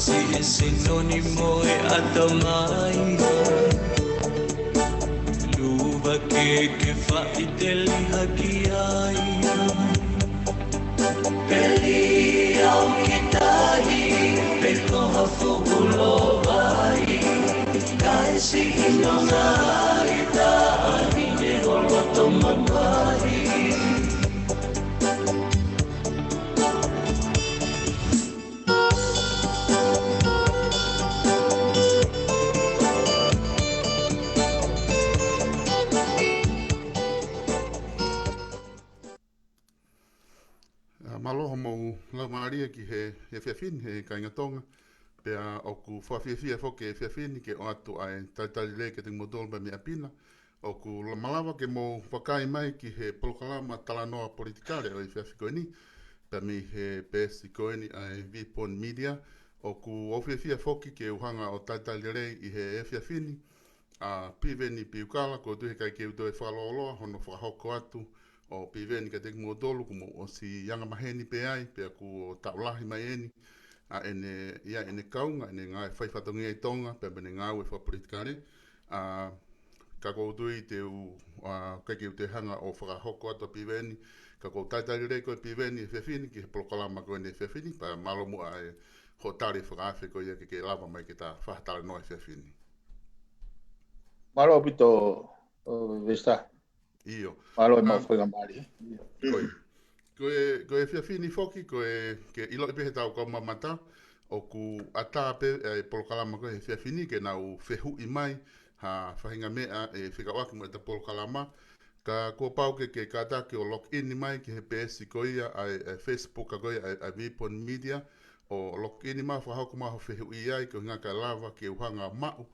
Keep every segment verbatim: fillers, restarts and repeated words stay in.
Siʻi sinoni mo e ʻatamai. Luva ke ke faʻiteliha ki ai. Peli au ki tahi, pe ko ha fuʻu lōvai. Kae siʻi nonga i tahi ne holo tomakai. Mālō hoʻomou laumālie ki he, he efiafi ni, he kāinga Tonga. Pea ʻoku fakafiefia foki e efiafi ni ke ʻoatu ʻa e talitali lelei kiate kimoutolu pea mei ʻapi na. ʻOku la-, malava ke mou vakai mai ki he polokalama talanoa politikale ʻo e efiafi ko eni, pea mei he peesi ko eni ʻa e Vipon Media. ʻOku ou fiefia foki ke u hanga ʻo talitali lelei ʻi he efiafi ni ʻa Piveni Piukala, ʻoku ou tui he ʻikai ke u toe fakalōloa hono fakahoko atu ʻo Piveni kiate kimoutolu, kuo mou ʻosi anga maheni pē ai, pea kuo taʻu lahi mai eni ʻa ʻene, ʻa ʻene kaunga, ʻene ngāue faifatongia ʻi Tonga, pea mo ʻene ngāue fakapolitikale. ʻA, ka ʻoku ou tui te u, ʻa, ʻikai ke u toe hanga ʻo fakahoko atu ʻa Piveni, ka ʻoku ou talitali lelei koe Piveni he efiafi ni ki he polokalama ko eni he efiafi ni, pea mālō muʻa e hoʻo tali fakaafe ko ia ke ke lava mai ke ta fakatalanoa he efiafi ni. Mālō ʻaupito, ʻo Vesta. ʻIo. Mālō e mau faingamālie. Ko e, ko e, ko e efiafi ni foki, ko e, ke ʻiloʻi pē he tau kau mamata, ʻoku ʻatā pē e polokalama ko ē he efiafi ni ke nau fehuʻi mai ha faʻahinga meʻa ʻe fekauʻaki mo ʻeta polokalama, ka kuo pau ke, ke kātaki ʻo log in mai ki he peesi ko ia ʻa e, ʻa e Facebook ko ia ʻa e, ʻa e Vipon Media, ʻo log in mai fakahoko mai hoʻo fehuʻi ai, ko e ʻuhinga kae lava ke u hanga maʻu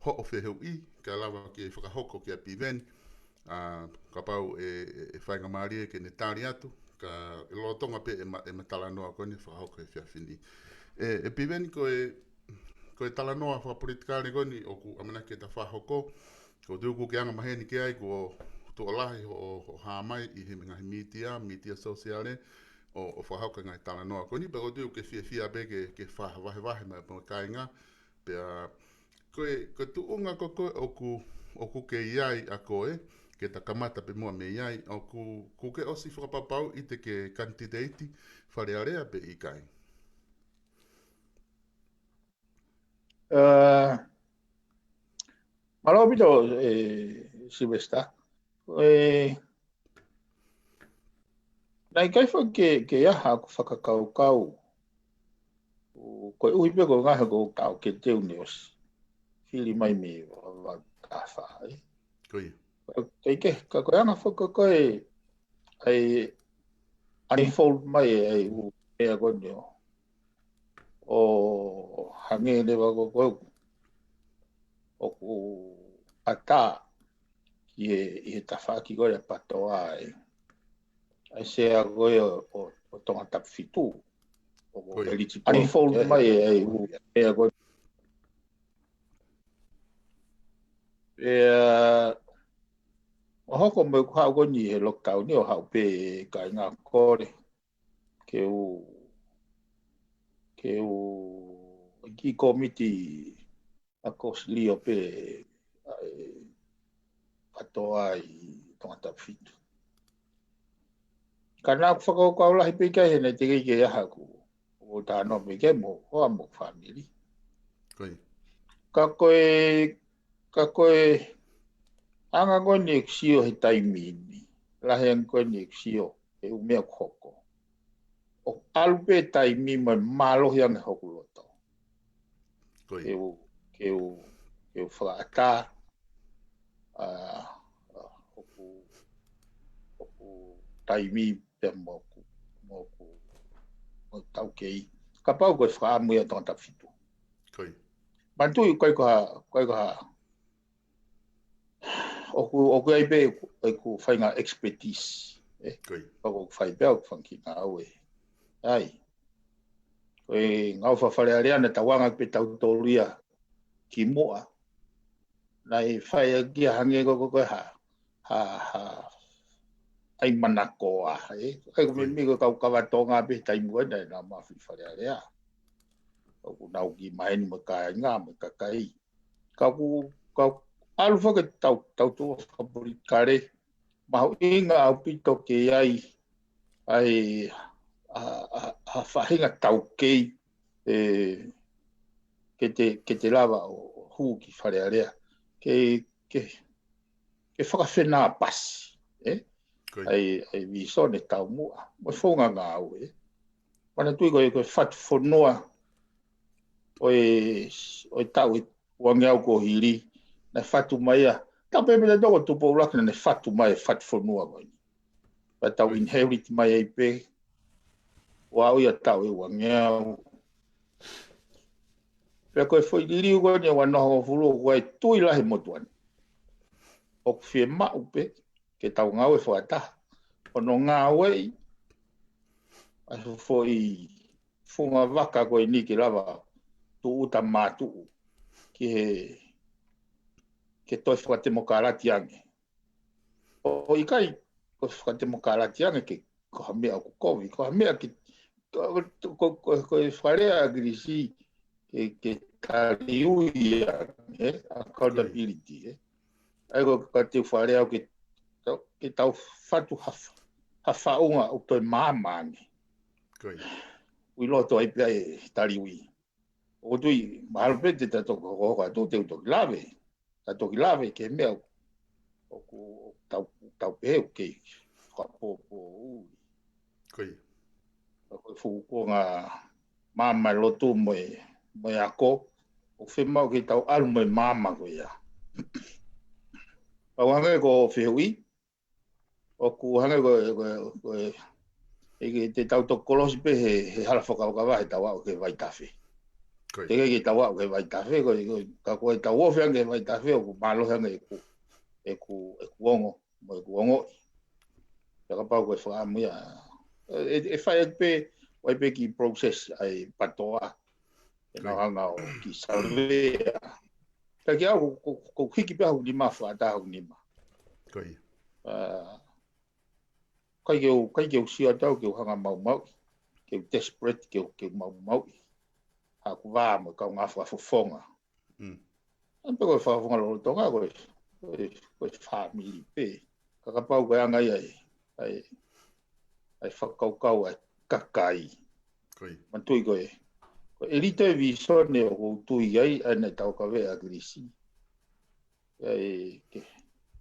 hoʻo fehuʻi, kae lava ke fakahoko kia Piveni, ʻa, kapau ʻe, ʻe, ʻe faingamālie ke ne tali atu, ka ʻi loto Tonga pē ʻema, ʻema talanoa ko eni fakahoko he efiafi ni. ʻE, ʻe Piveni ko e, ko e talanoa fakapolitikale ko eni ʻoku ʻamanaki ke ta fakahoko, ʻoku ou tui ʻoku ke anga maheni ki ai, kuo tuʻo lahi hoʻo, hoʻo hā mai ʻi he ngaahi mītia, mītia sōsiale, ʻo, ʻo fakahoko e ngaahi talanoa ko eni, pea ʻoku ou tui ʻoku ke fiefia pē ke, ke fakavahevahe mai mo e kāinga, pea ko e, ko e tuʻunga ko ē ʻoku, ʻoku ke ʻi ai ʻa koe, ke ta kamata pē muʻa mei ai, ʻoku, kuo ke ʻosi fakapapauʻi te ke kanititeiti Fale Alea pe ʻikai? ʻA, mālō ʻaupito, ʻe, Sylvester. ʻE, naʻe ʻikai foki ke, ke ʻi ai haʻaku fakakaukau. ʻO, koeʻuhi pē ko e ngaahi ko e taʻu ke teu ne ʻosi fili mai mei Vavakatafa, ē? Ko ia. Ka, ka ʻi he, ka ko e anga foki ko ē, ʻa e unfold mai ʻa e ʻū meʻa ko eni ʻo, ʻo hangē leva ko ē ʻoku, ʻoku ʻatā ki he, ʻi he tafaʻaki ko ē ʻa e PATOA ē. ʻA e sea ko ē ʻo, ʻo, ʻo Tongatapu fitu. ʻO, ko ia. Eligible. Unfold mai ʻa e ʻū meʻa ko ē. ʻE, ʻa, ʻo hoko mai ʻoku haʻu ko eni he lockdown ni ʻo haʻu pē kāinga kole. Ke u, ke u, ki he kōmiti ʻa e kosilio pē ʻa e PATOA ʻi Tongatapu fitu. Ka naʻa ku fakakaukau lahi pē ki ai he naʻe teʻeki ke ʻi ai haʻaku, ʻo talanoa pē ki ai mo, ʻo ʻa mo e fāmili. Ko ia. Ka ko e, ka ko e anga ko eni ʻeku sio he taimi ni, lahi ange ko eni ʻeku sio he ʻū meʻa ʻoku hoko. ʻOku ʻalu pē taimi mo e mālohi ange hoku loto. Ko ia. Ke u, ke u, ke u fakaʻatā, ʻa, ʻa, hoku, hoku taimi pea mo hoku, mo hoku, mo hoku taukei. Kapau ko e fakaʻamu ia ʻa Tongatapu fitu. Ko ia. Manatuʻi ʻoku ʻikai ko ha, ʻikai ko ha, ʻoku, ʻoku ʻi ai pē ʻeku, ʻeku faʻahinga expertise, ē? Ko ia. ʻOku fai pē ʻeku fanga kiʻi ngāue. ʻAi. Ko e ngāue faka-Fale Alea naʻa tau anga pē tautolu ia kimuʻa. Naʻe fai ʻaki ia hangē ko e, ko e, ko e ha, ha, ha, ʻai manakoa, ē? ʻAi ko e meʻa ko e kau kava Tonga pē taimi ko ē naʻa nau mafi Fale Alea. ʻoku nau kiʻi maheni mo e kāinga mo e kakai. Ka ʻoku, ka ʻalu hake ʻetau, ʻetau tuʻu fakapolitikale, mahuʻinga ʻaupito ke ʻi ai ʻa e, ʻa, ʻa, ʻa e faʻahinga taukei, ē, ke te, ke te lava ʻo, ʻo hū ki Fale Alea. Ke, ke, ke fakafenāpasi, ē? Ko ia. ʻA e, ʻa e visone taumuʻa, mo e founga ngāue, ē? Manatuʻi ko e, ko e fatu fonua ʻo e, ʻo e taʻu ʻe uangeau kuo hili, naʻe fatu mai ia. Taʻu pē meʻa toko Tupou ʻUluaki naʻe fatu mai e fatu fonua ko eni. Pea tau Ko ia. inherit mai ai pē, ʻo aʻu ia taʻu ʻe uangeau. Pea ko e foʻi liliu ko eni ʻe uanoa hongofulu ʻoku ʻi ai e tui lahi motuʻa ni. ʻOku fiemaʻu pē ke tau ngāue fakataha. ʻO ngāueʻi ʻa e foʻi funga vaka ko eni ke lava tūʻuta mātuʻu ki he, ke toe fakatemokalati ange. ʻO ʻikai ko e fakatemokalati ange ke, ko ha meʻa ʻoku kovi, ko ha meʻa ke, ko, ko, ko, ko e fakalea ʻa ʻAkilisi ke, ke taliui ange, ē, accountability, ē. ʻA ia ko, ka te u fakalea au ke, ke tau fatu ha, ha faʻunga ʻoku toe maama ange. Ko ia. ʻOku ʻi loto ai pē ʻa e taliui. ʻOku ou tui, mahalo pē te ta toki hokohoko atu, te u toki lave. Ta toki lave ki he meʻa ʻoku, ʻoku tau, tau pehē ʻoku kei fakapōpōʻuli. Ko ia. Ka ko e fuʻu kuonga maama e lotu mo e, mo e ako, ʻoku fiemaʻu ke tau ʻalu mo e maama ko ia. Pea ʻoku hangē ko e fehuʻi, ʻoku hangē ko e, ko e, ko e, ʻe ke te tau toki kolosi pē he, he hala fakakavakava he tau aʻu ki he vaitafe. Ko ia. Teʻeki ke tau aʻu ki he vaitafe, ko e, ko e, ka ko e tau ofi ange he vaitafe, ʻoku mālohi ange ʻeku, ʻeku, ʻeku ongo, mo ʻeku ongoʻi. Pea kapau ko e fakaʻamu ia, ʻe, ʻe fai atu pē, ʻoku ʻi ai pē kiʻi process ʻa e patoa, ʻe nau Ko ia. hanga ʻo kiʻi survey. Ka kiate au, ko, ko, ko e hiki pē hoku nima, fakataha hoku nima. Ko ia. ʻA, ʻikai ke u, ʻikai ke u sio atu au ke u hanga maumauʻi, ke u desperate, ke u, ke u maumauʻi haʻaku vā mo e kaungā fakafofonga. Mm. ʻA ia pē ko e fakafofonga lolotonga, ko e, ko e, ko e fāmili pē. Ka kapau ko e anga ia ʻa e, ʻa e, ʻa e fakakaukau ʻa e kakai. Ko ia. Manatuʻi ko e, ko e ʻelite e visone ʻoku ou tui ai, ʻa ia naʻe taukaveʻi ʻe ʻAkilisi. ʻA ia ke,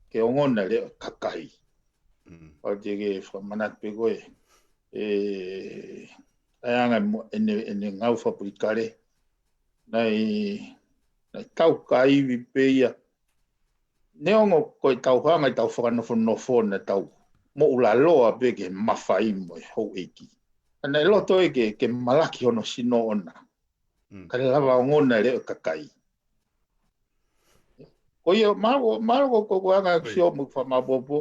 ke ongona e leʻo e kakai. Mm. ʻOku ou tui ke fakamanatu pē ko e, ʻe, ʻa e anga mo, ʻene, ʻene ngāue fakapolitikale. Naʻe, naʻe taukaveʻi pē ia. Neongo ko e tau hanga ʻe tau fakanofonofo naʻa tau moʻulaloa pē ki he mafai mo e houʻeiki. Ka naʻe loto ʻe ia ke, ke malaki hono sino ʻoʻona. Mm. Kae lava ongona e leʻo e kakai. Ko ia, mālō, mālō ko, ko, ko e anga Ko ia. sio mo fakamāopoopo.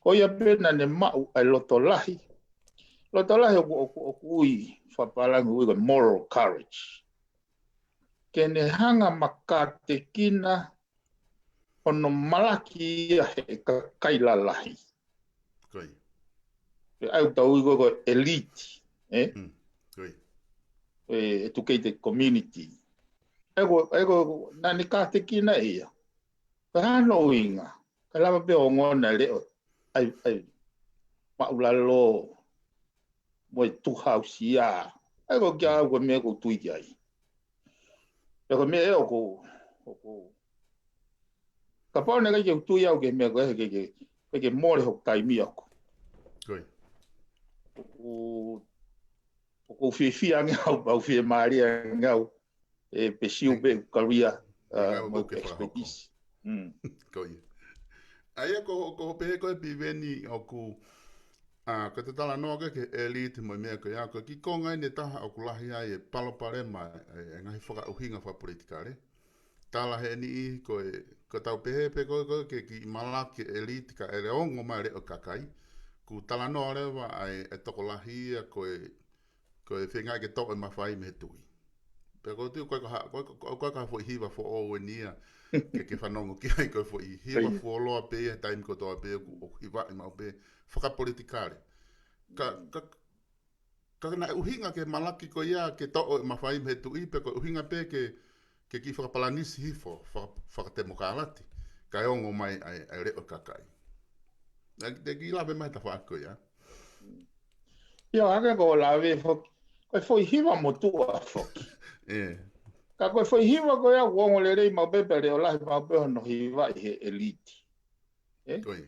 Ko ia pē naʻa ne maʻu ʻa e loto lahi. Loto lahi ʻoku, ʻoku, ʻoku ui, fakapālangi ui ko e moral courage. Ke ne hanga makātekina hono malaki ia he kakai lalahi. Ko ia. Pea ʻoku tau ui ko e, ko e elite, ē? Mm. Ko ia. E educated community. ʻA ia ko, ʻa ia ko, naʻa ne kātekina ia. Pea hano ʻuhinga, kae lava pē ʻo ongona e leʻo, ʻa e, ʻa e, maʻulalo, mo e tuʻu hausia. ʻA ia ko kia au ko e meʻa ʻoku ou tui ki ai. Pea ko e meʻa ʻoku, ʻoku, kapau naʻe ʻikai ke u tui au ki he meʻa ko ē, ke, ke, ke, ke mole hoku taimi ʻoku. Ko ia. ʻOku, ʻoku ou fiefia ange au, pea u fiemālie ange au, ʻe pursue pē ʻeku career, ʻE ʻa, ngāue mo ʻeku ke fakahoko. expertise. Mm. Ko ia. ʻA ia ko, ko pehē ko e Piveni ʻoku, ʻa, ko e talanoa ko ē ki he elite mo e meʻa ko ia, ko e kiʻi konga ʻeni ʻe taha ʻoku lahi ai e palopalema, e, e ngaahi fakaʻuhinga fakapolitikale. Tala heni ʻi ko e, ko e tau pehē pē ko e, ko e ke kiʻi malaki e elite kae ongo mai e leʻo e kakai. Kuo talanoa leva ʻa e, e tokolahi ia ko e, ko e feinga ke toʻo e mafai mei he tuʻi. Pea ko e tuʻi ko e ka ha, ko e, ko e, ko e ka foʻi hiva foʻou ʻeni ia, ke, ke fanongo ki ai ko e foʻi hiva Ko ia. fuoloa pē ia, taimi kotoa pē ʻoku, ʻoku hivaʻi maʻu pē, fakapolitikale. Ka, ka, Ka naʻe ʻuhinga ke malaki ko ia ke toʻo e mafai mei he tuʻi pe ko e ʻuhinga pē ke, ke kiʻi fakapalanisi hifo, faka-, fakatemokalati, kae ongo mai ai, ai leʻo kakai. Naʻe te kiʻi lave mai tafaʻaki ko ia. Ia, hake ko lave foki. Ko e foʻi hiva motuʻa foki. ʻE. Ka ko e foʻi hiva ko ia, ʻoku ongo lelei maʻu pē pea leʻo lahi maʻu pē hono hiva ʻi he ʻeliti. ʻE? Ko ia.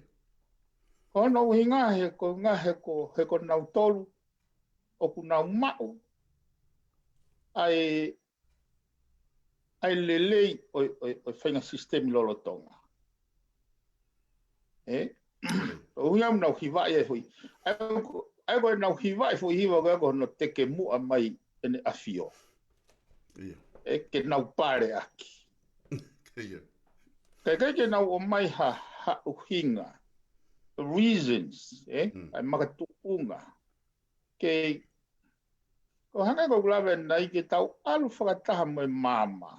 Ko hono ʻuhinga he ko ngā he ko, he ko nautolu, ʻoku nau maʻu ʻa e, ʻa e lelei ʻo, ʻo, ʻo e faʻahinga sisitemi lolotonga. ʻE? ʻUhinga ʻoku nau hivaʻi ai foʻi. ʻA e ko, ʻa e ko e nau hivaʻi foʻi hiva ko e ko hono teke muʻa mai ʻEne ʻAfio. Ia. ʻE ke nau pale ʻaki. Ia. Kae ʻikai ke nau ʻomai ha, ha ʻuhinga. Reasons, ʻe? Mm. ʻA e makatuʻunga. Ke, ko hangē ko ʻeku lave ʻanenai ke tau ʻalu fakataha mo e maama.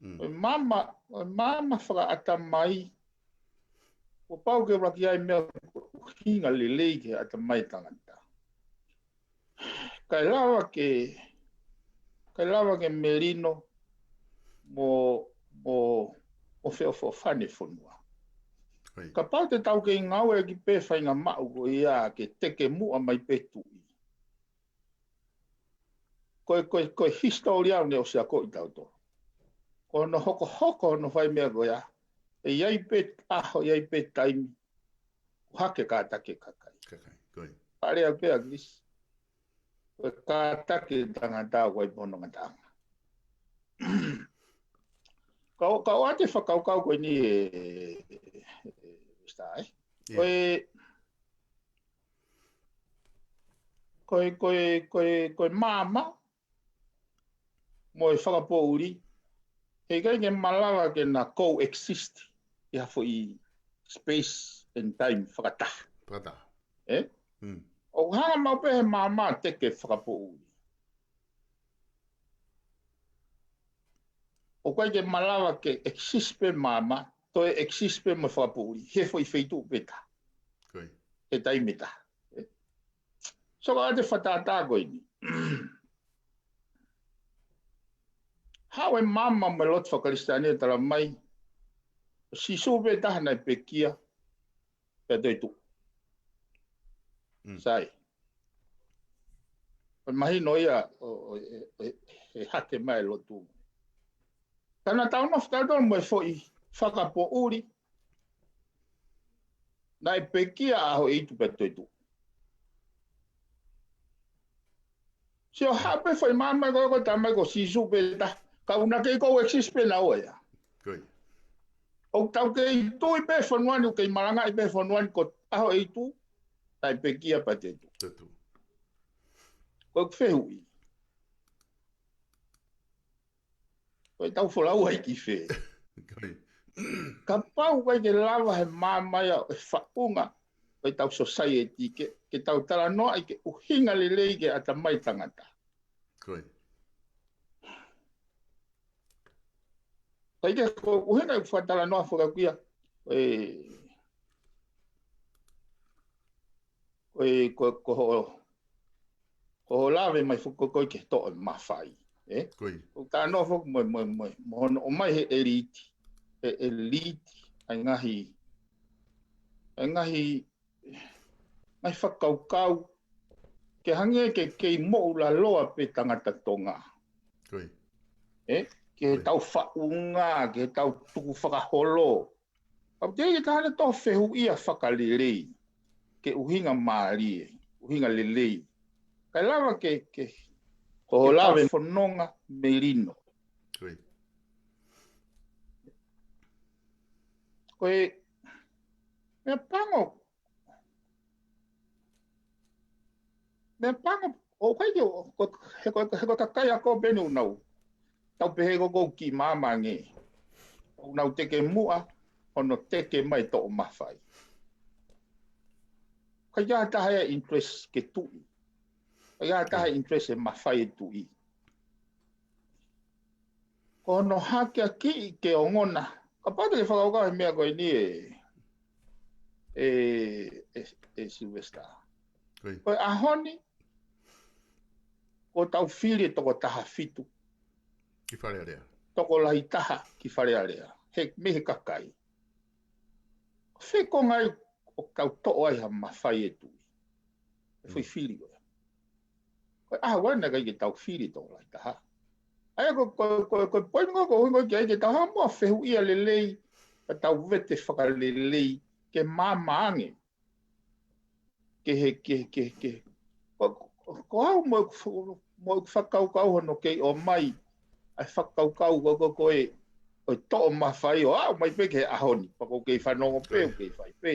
Mm. Ko e maama, ko e maama fakaʻatamai. Kuo pau ke ʻuluaki ʻi ai e meʻa ʻoku ʻuhinga lelei ki he ʻatamai tangata. Kae lava ke, kae lava ke melino mo, mo, mo feʻofoʻofani e fonua. Oi. Kapau te tau kei ngāueʻaki pē faʻahinga maʻu ko ia ke teke muʻa mai pē tuʻi. Ko e, ko e, ko e hisitōlia ʻoku ne ʻosi akoʻi tautolu. Ko hono hokohoko hono fai meʻa ko ia. ʻE ʻi ai pē ʻaho, ʻi ai pē taimi. Kuo hake kātaki e kakai. Kakai, ko ia. Pale au pē ʻa Kilisi. Ko e kātaki e tangata ʻoku ʻi ai pē hono ngataʻanga. Kau, kau ʻoatu e fakakaukau ko eni ē, ē, ē, Mister ʻAi. Ia. Ko e, ko e, ko e, ko e, ko e maama, mo e fakapoʻuli, heʻikai ke malava ke na coexist ʻi ha foʻi space and time fakataha. Fakataha. ʻE? Mm. ʻOku hanga maʻu pē he maama ʻo teke fakapoʻuli. ʻOku ʻikai ke malava ke exist pē maama, toe exist pē mo e fakapoʻuli. He foʻi feituʻu pē taha. Ko ia. He taimi pē taha. ʻE? So ka te fatātā ko eni. Haʻu e maama mo e lotu fakakalisitiane ʻo tala mai. Sīsū pē taha naʻe pekia. Pea toe tuʻu. Mm. Sai. Ko e mahino ia ʻo, ʻo, ʻe, ʻe, ʻe hake mai e lotu. Ka naʻa tau nofo tautolu mo e foʻi fakapoʻuli. Naʻe pekia ʻaho ʻe hitu pea toe tuʻu. Sio haʻu pē foʻi maama ko ē ko e tala mai ko Sīsū pē taha. Ka ʻoku na kei coexist pē naua ia. Ko ia. ʻOku tau kei tui pē fonua ni, ʻoku kei malangaʻi pē fonua ni ko e ʻaho ʻe hitu, naʻe pekia pea toe tuʻu. Toe tuʻu. Ko ʻeku fehuʻi. Ko e tau folau ai ki fē. Ko ia. Kapau ʻoku ʻikai ke lava he maama ia ʻo e faʻunga ʻo e tau society ke, ke tau talanoaʻi ke ʻuhinga lelei ki he ʻatamai tangata. Ko ia. Kae ʻikai ke ko e ʻuhinga ʻeku fakatalanoa fakakuia. ʻE, ko e, ko, ko hoʻo, ko hoʻo lave mai foki ko ē ki he toʻo e mafai, ʻe? Ko ia. ʻOku talanoa foki mo, mo, mo, mo hono ʻomai he ʻeliti, he ʻeliti, ʻa e ngaahi, ʻa e ngaahi, ngaahi fakakaukau, ke hangē ke kei moʻulaloa pē tangata Tonga. Ko ia. ʻE? Ke Ko ia. tau faʻunga, ke tau tukufakaholo. Ka ʻoku teʻeki ke taha toe fehuʻia fakalelei, ke ʻuhinga mālie, ʻuhinga lelei. Kae lava ke, ke, Ko hoʻo ke lave tau fononga melino. Ko ia. Ko e, meʻa pango, meʻa pango, ʻoku ʻikai ke, ʻo, ko, he ko, he ko e kakai ako pē eni ʻoku nau. Tau pehē ko ē ʻoku kiʻi maama ange. ʻOku nau teke muʻa, hono teke mai toʻo mafai. ʻIkai ke ʻi ai ha taha ia interest ki he tuʻi. ʻIkai ke ʻi ai ha taha interest he mafai e tuʻi. Ko hono hakeakiʻi ke ongona. Kapau te ke fakakaukau he meʻa ko eni ē, ē, ē, ē Sylvester. Ko ia. Ko e ʻaho ni, ko ʻetau fili e toko taha fitu, Ki Fale Alea. tokolahi taha ki Fale Alea, he, mei he kakai. Ko e fē konga ia ʻoku tau toʻo ai ha mafai e tuʻi? E foʻi fili ko ia. Ko e ʻaho ko ē naʻe ʻikai ke tau fili e tokolahi taha. ʻA ia ko, ko, ko, ko e poini ko, ko, ko, ke, ke tau hanga muʻa ʻo fehuʻia lelei, ka tau vete fakalelei, ke maama ange. Ke he, ke, ke, ke. Ko, ko, ko au mo, mo e fakakaukau hono kei ʻomai ʻa e fakakaukau ko, ko, ko e, ʻo e toʻo mafai ʻo aʻu mai pē ki he ʻaho ni, pea ʻoku ou kei fanongo pē, ʻoku ou kei fai pē.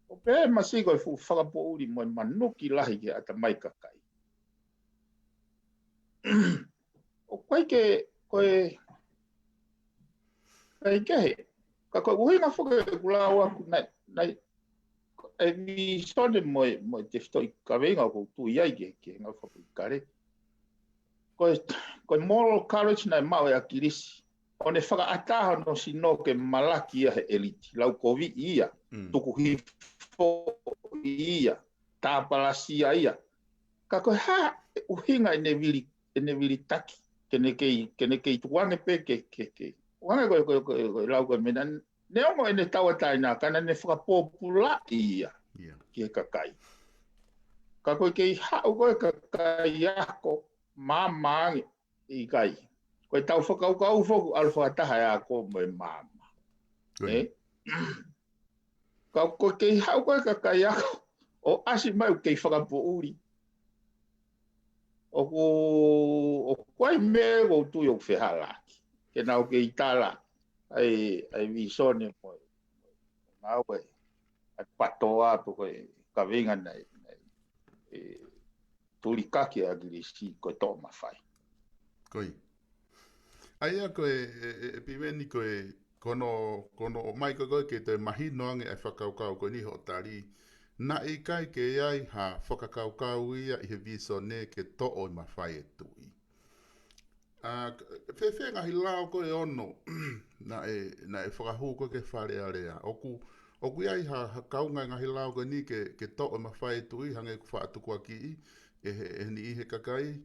ʻO pehē masi ko e fuʻu fakapoʻuli mo e manuki lahi ki he ʻatamai kakai. ʻOku ʻikai ke, ko e, ʻikai ke he. Ka ko e ʻuhinga foki ʻeku lau ʻaku naʻe, naʻe, e vīsone mo e, mo e tefitoʻi kaveinga ʻoku ou tui ai ki he, ki he ngāue fakapolitikale. Ko e, ko e moral courage naʻe maʻu ʻe ʻAkilisi. ʻO ne fakaʻatā hono sino ke malaki ia he ʻeliti. Lau koviʻi ia. Mm. Tuku hifo ia. Tāpalasia ia. Ka ko e hā e ʻuhinga ʻene vili, ʻene vilitaki. Ke ne kei, ke ne kei tukuange pē ke, ke, ke. Tukuange ko, ko, ko, ko e lau ko e meʻa. Neongo ʻene tauʻatāina, ka naʻa ne fakapōpulaʻi ia Ia. ki he kakai. Ka ko e kei haʻu ko e kakai ako, maama ange, ʻikai. Ko e tau fakakaukau foki ʻalu fakataha e ako mo e maama. Ko ʻE? e. Ka ko e kei haʻu ko e kakai ako, ʻo ʻasi mai ʻoku kei fakapoʻuli. ʻOku, ʻoku ʻi ai meʻa ʻoku ou tui ʻoku fehālaaki. Ke nau kei tala, ʻa e, ʻa e vīsone mo e, ngāue, ʻa e PTOA pe ko e kaveinga naʻe, naʻe, ʻe, tulikaki ʻe ʻAkilisi ko e toʻo mafai. Ko ia. ʻA ia ko e, e, e, e Piveni ko e, ko hono, ko hono ʻomai ko ē ke toe mahino ange ʻa e fakakaukau ko eni hoʻo tali. Naʻe ʻikai ke ʻi ai ha fakakaukau ia ʻi he vīsone ke toʻo e mafai e tuʻi. ʻA, k-, fēfē ngaahi lao ko ē ʻe ono, naʻe, naʻe fakahū ko ē ki Fale Alea. ʻOku, ʻoku ʻi ai ha, ha kaunga e ngaahi lao ko eni ke, ke toʻo e mafai e tuʻi hangē ko e faʻa tukuakiʻi, ʻe he, ʻe he niʻihi he kakai,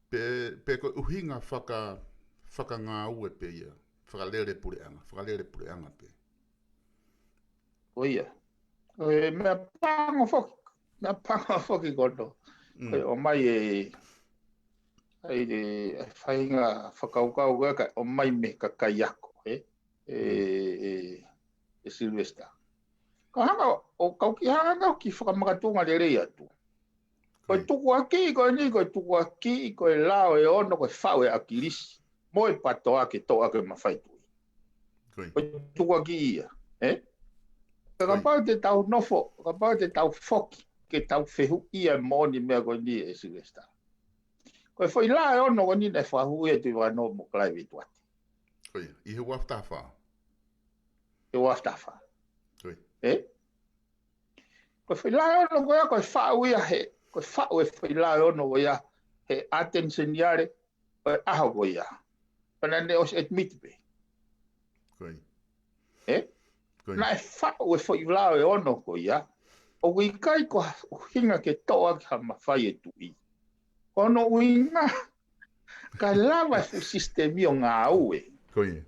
pe, pe ko e ʻuhinga faka, fakangāue pē ia, fakalele puleʻanga, fakalele puleʻanga pē. Ko ia. Ko e meʻa pango foki, meʻa pango foki ko hono. Mm. Ko e ʻomai e, ʻa e, e faʻahinga fakakaukau ko ē ka ʻomai mei he kakai ako, ʻe? ʻE, ʻe, ʻe Sylvester. Ka hanga, ʻoku ou kiʻi hanga ʻo kiʻi fakamakatuʻunga lelei atu. Ko e tukuakiʻi, ko eni, ko e tukuakiʻi, ko e lao ʻe ono, ko e faʻu ʻe ʻAkilisi. Mo e PTOA ke toʻo ʻaki e mafai tuʻi. Ko ia. Ko e tukuakiʻi ia, ʻe? Ka kapau te tau nofo, kapau te tau foki, ke tau fehuʻia e moʻoni meʻa ko eni ʻe Sylvester. Ko e foʻi lao ʻe ono ko eni naʻe fakahū ʻe Tuʻivakanō mo Clive ʻi Tuʻati. Ko ia. ʻI he ua afe taha fā. ʻI he ua afe taha fā. Ko ia. ʻE? Ko e foʻi lao ʻe ono ko ia, ko e faʻu ia he, ko e faʻu e foʻi lao ʻe ono ko ia he ʻAteni Seniale, ko e ʻaho ko ia. Pea naʻa ne ʻosi admit pē. Ko ia. ʻE? Ko ia. Naʻe faʻu e foʻi lao ʻe ono ko ia. ʻOku ʻikai ko ha ʻuhinga ke toʻo ʻaki ha mafai e tuʻi. Ko hono ʻuhinga, ka lava e fuʻu sisitemi ʻo ngāue. Ko ia.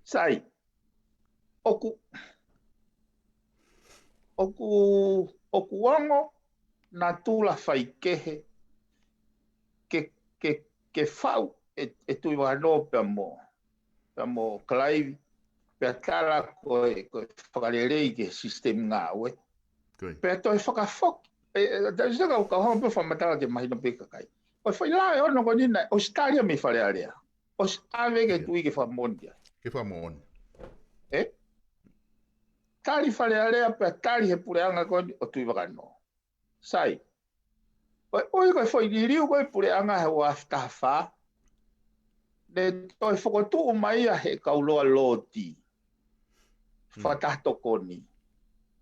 Sai, ʻoku, ʻoku, ʻoku ongo natula faikehe ke, ke, ke faʻu ʻe, ʻe Tuʻivakanō pea mo, pea mo Clive, pea tala ko e, ko e fakalelei ki he sisitemi ngāue. Ko ia. Pea toe fakafoki. ʻE, ʻe, tau saka ʻo kau hanga pē fakamatala ke mahino pē kakai. Ko e foʻi lao ʻe ono ko eni naʻe ʻosi tali ia mei Fale Alea. ʻOsi ʻave ki he Ia. Tuʻi ke fakamoʻoni ai. Ke fakamoʻoni. ʻE? Tali Fale Alea pea tali he puleʻanga ko eni ʻo Tuʻivakanō. Sai. Ko e ʻuhi ko e foʻi liliu ko e puleʻanga he ua afe taha fā. Ne toe fokotuʻu mai ia he kau loa loti. Mm. Fakataha tokoni.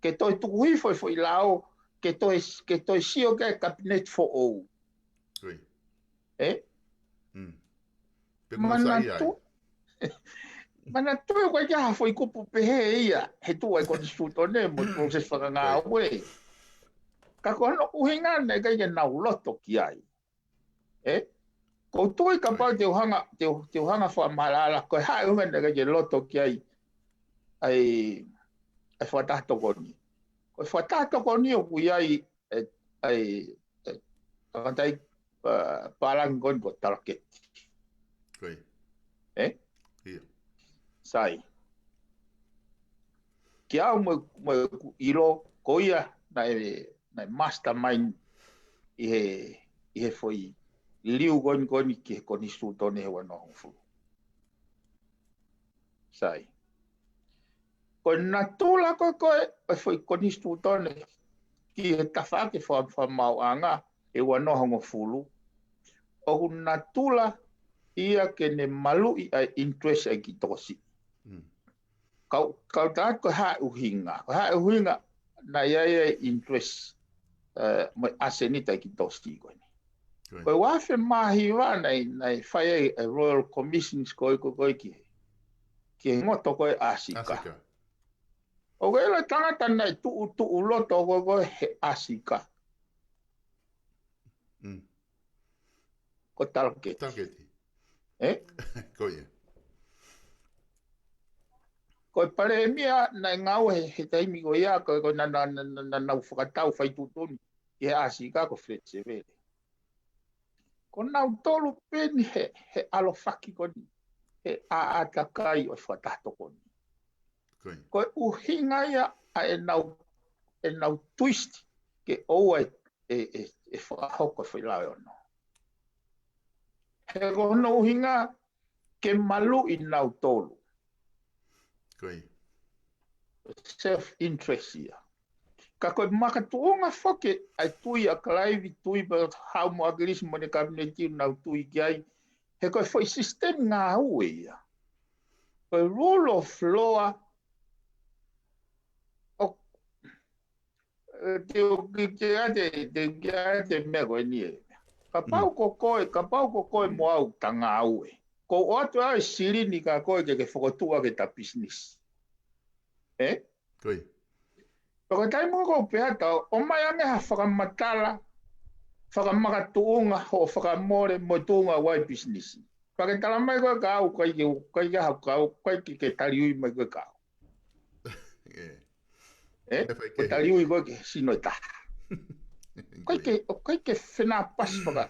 Ke toe tuku hifo e foʻi lao, ke toe, ke toe sio ki ai e kapineti foʻou. Ko ia. ʻE? Mm. Pe ko e sai ai. Manatu-, manatuʻi ko e ʻikai ha foʻi kupu pehē ia, he tuʻu ai konisitūtone mo e process fakangāue. Ka ko hono ʻuhinga naʻe ʻikai ke nau loto ki ai. ʻE? Ko u tui kapau te u hanga, te u, te u hanga fakamaʻalaʻala, ko e hā e ʻuhinga naʻe ʻikai ke loto ki ai ʻa e, ʻa e fakataha tokoni. Ko e fakataha tokoni ʻoku ʻi ai, ʻe, ʻa e, ʻe, tangataʻi, ʻa, pālangi ko eni ko Talaketi. Ko ia. ʻE? Ia. Sai. Kiate au mo, mo ʻeku ʻilo, ko ia naʻe, naʻe mastermind ʻi he, ʻi he foʻi liliu ko eni ko eni ki he konisitūtone he ua noa hongofulu. Sai. Ko e natula ko ē ko ē ʻo e foʻi konisitūtone ki he tafaʻaki faka-, fakamaauʻanga he ua noa hongofulu, ʻoku natula ia ke ne maluʻi ʻa e interest ʻa e kiʻi tokosiʻi. Mm. Kau, kau tā ko e hā e ʻuhinga. Ko e hā e ʻuhinga naʻe ʻi ai ʻa e interest, ʻe, mo e ʻasenita ʻa e kiʻi tokosiʻi ko eni. Ko ia. Ko e ua afe mā hiva naʻe, naʻe fai ai e Royal Commissions ko ē ko ē ko ē ki he, ki he ngoto ko ē ʻAsika. ʻAsika. ʻOku ʻi ai e tangata naʻe tuʻu, tuʻu loto ko ē ko ē he ʻAsika. Mm. Ko Talaketi. Talaketi. ʻE? Ko ia. Ko e palēmia naʻe ngāue he, he taimi ko ia, ko, ko naʻa, naʻa, naʻa, naʻa nau fakatau fai tuʻutuʻuni ki he ʻAsika ko Fred Sevele. Ko nautolu pē eni he, he ʻalofaki ko eni, he ʻātakai ʻo e fakataha tokoni. Ko ia. Ko e ʻuhinga ia ʻa ʻenau, ʻenau twist ke ʻoua ʻe, ʻe, ʻe, ʻe fakahoko e foʻi lao ʻe ono. He ko hono ʻuhinga ke maluʻi nautolu. Ko ia. Self interest ia. Ka ko e makatuʻunga foki ʻa e tui ʻa Kalaivi, tui pē Hau mo ʻAkilisi mo ʻene kapineti ʻoku nau tui ki ai. He ko e foʻi sisitemi ngāue ia. Ko e rule of law ʻo, ʻe, te u kiʻi ʻai atu, te u kiʻi ʻai atu e meʻa ko eni ē. Kapau Mm. ko koe, kapau ko koe mo au ta ngāue. Ko u ʻoatu ʻa e silini kia koe ke ke fokotuʻu ʻaki ʻeta pisinisi. ʻE? Ko ia. Pea ko e taimi ko ē ʻoku pehē atu, ʻomai ange ha fakamatala, fakamakatuʻunga, hoʻo fakamole, mo e tuʻunga ʻo e pisinisi. Pea ke tala mai koe kia au, ʻikai ke, ʻikai ke ha kau, ʻikai ke, ke taliui mai koe kia au. ʻE. ʻE? Ko e taliui koe ki he sino ʻe taha. ʻIkai ke, ʻikai ke fenāpasi faka,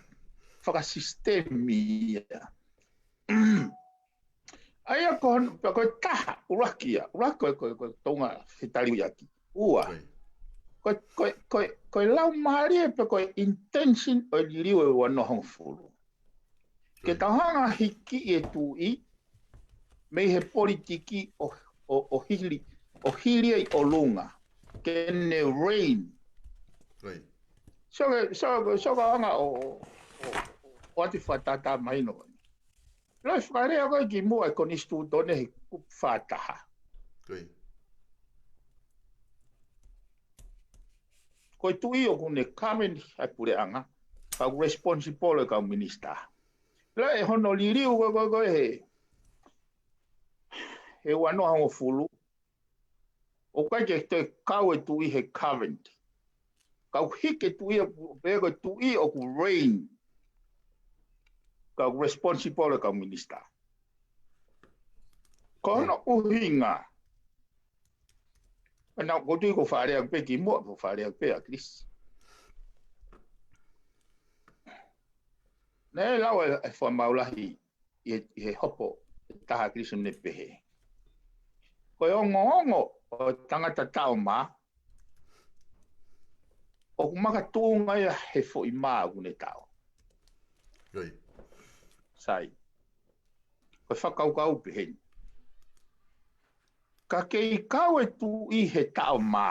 fakasisitemi ia. ʻA ia ko, pea ko e taha, ʻuluaki ia, ʻuluaki ko e, ko e, ko e tuʻunga he taliui ʻaki. Ua. Ko ia. Ko e, ko e, ko e, ko e laumālie pea ko e intention ʻo e liliu ʻe ua noa hongofulu. Ke Ko ia. tau hanga hiki e tuʻi, mei he politiki ʻo, ʻo, ʻo hili, ʻo hili ai ʻolunga. Ke ne reign. Ko ia. So ke, so ke, so ke hanga ʻo, ʻo, ʻo, ʻoatu e fakatātā mahino ko eni. Loi fakalea ko ē kimuʻa e konisitūtone he kupu fā taha. Ko ia. Ko e tuʻi ʻoku ne govern ʻa e puleʻanga, ka ʻoku responsible e kau minisitā. Loi ʻe hono liliu ko ē, ko ē, ko ē he, he ua noa hongofulu, ʻoku ʻikai ke toe kau e tuʻi he govern. Ka ʻoku hiki e tuʻi ʻoku, pe ko e tuʻi ʻoku reign. Ka ʻoku responsible e kau minisitā. Ko hono ʻuhinga. Ana ko tui ko fakalea pē kimuʻa, ko fakalea pē ʻa Chris. Naʻe lau e, e fakamaau lahi ʻi he, ʻi he hopo ʻe taha ʻa Chris ʻo ne pehē. Ko e ongoongo ʻo e tangata taʻo mā, ʻoku makatuʻunga ia he foʻi mā ʻoku ne taʻo. Ko ia. Sai. Ko e fakakaukau pehē ni. Ka kei kau e tuʻi he taʻo mā.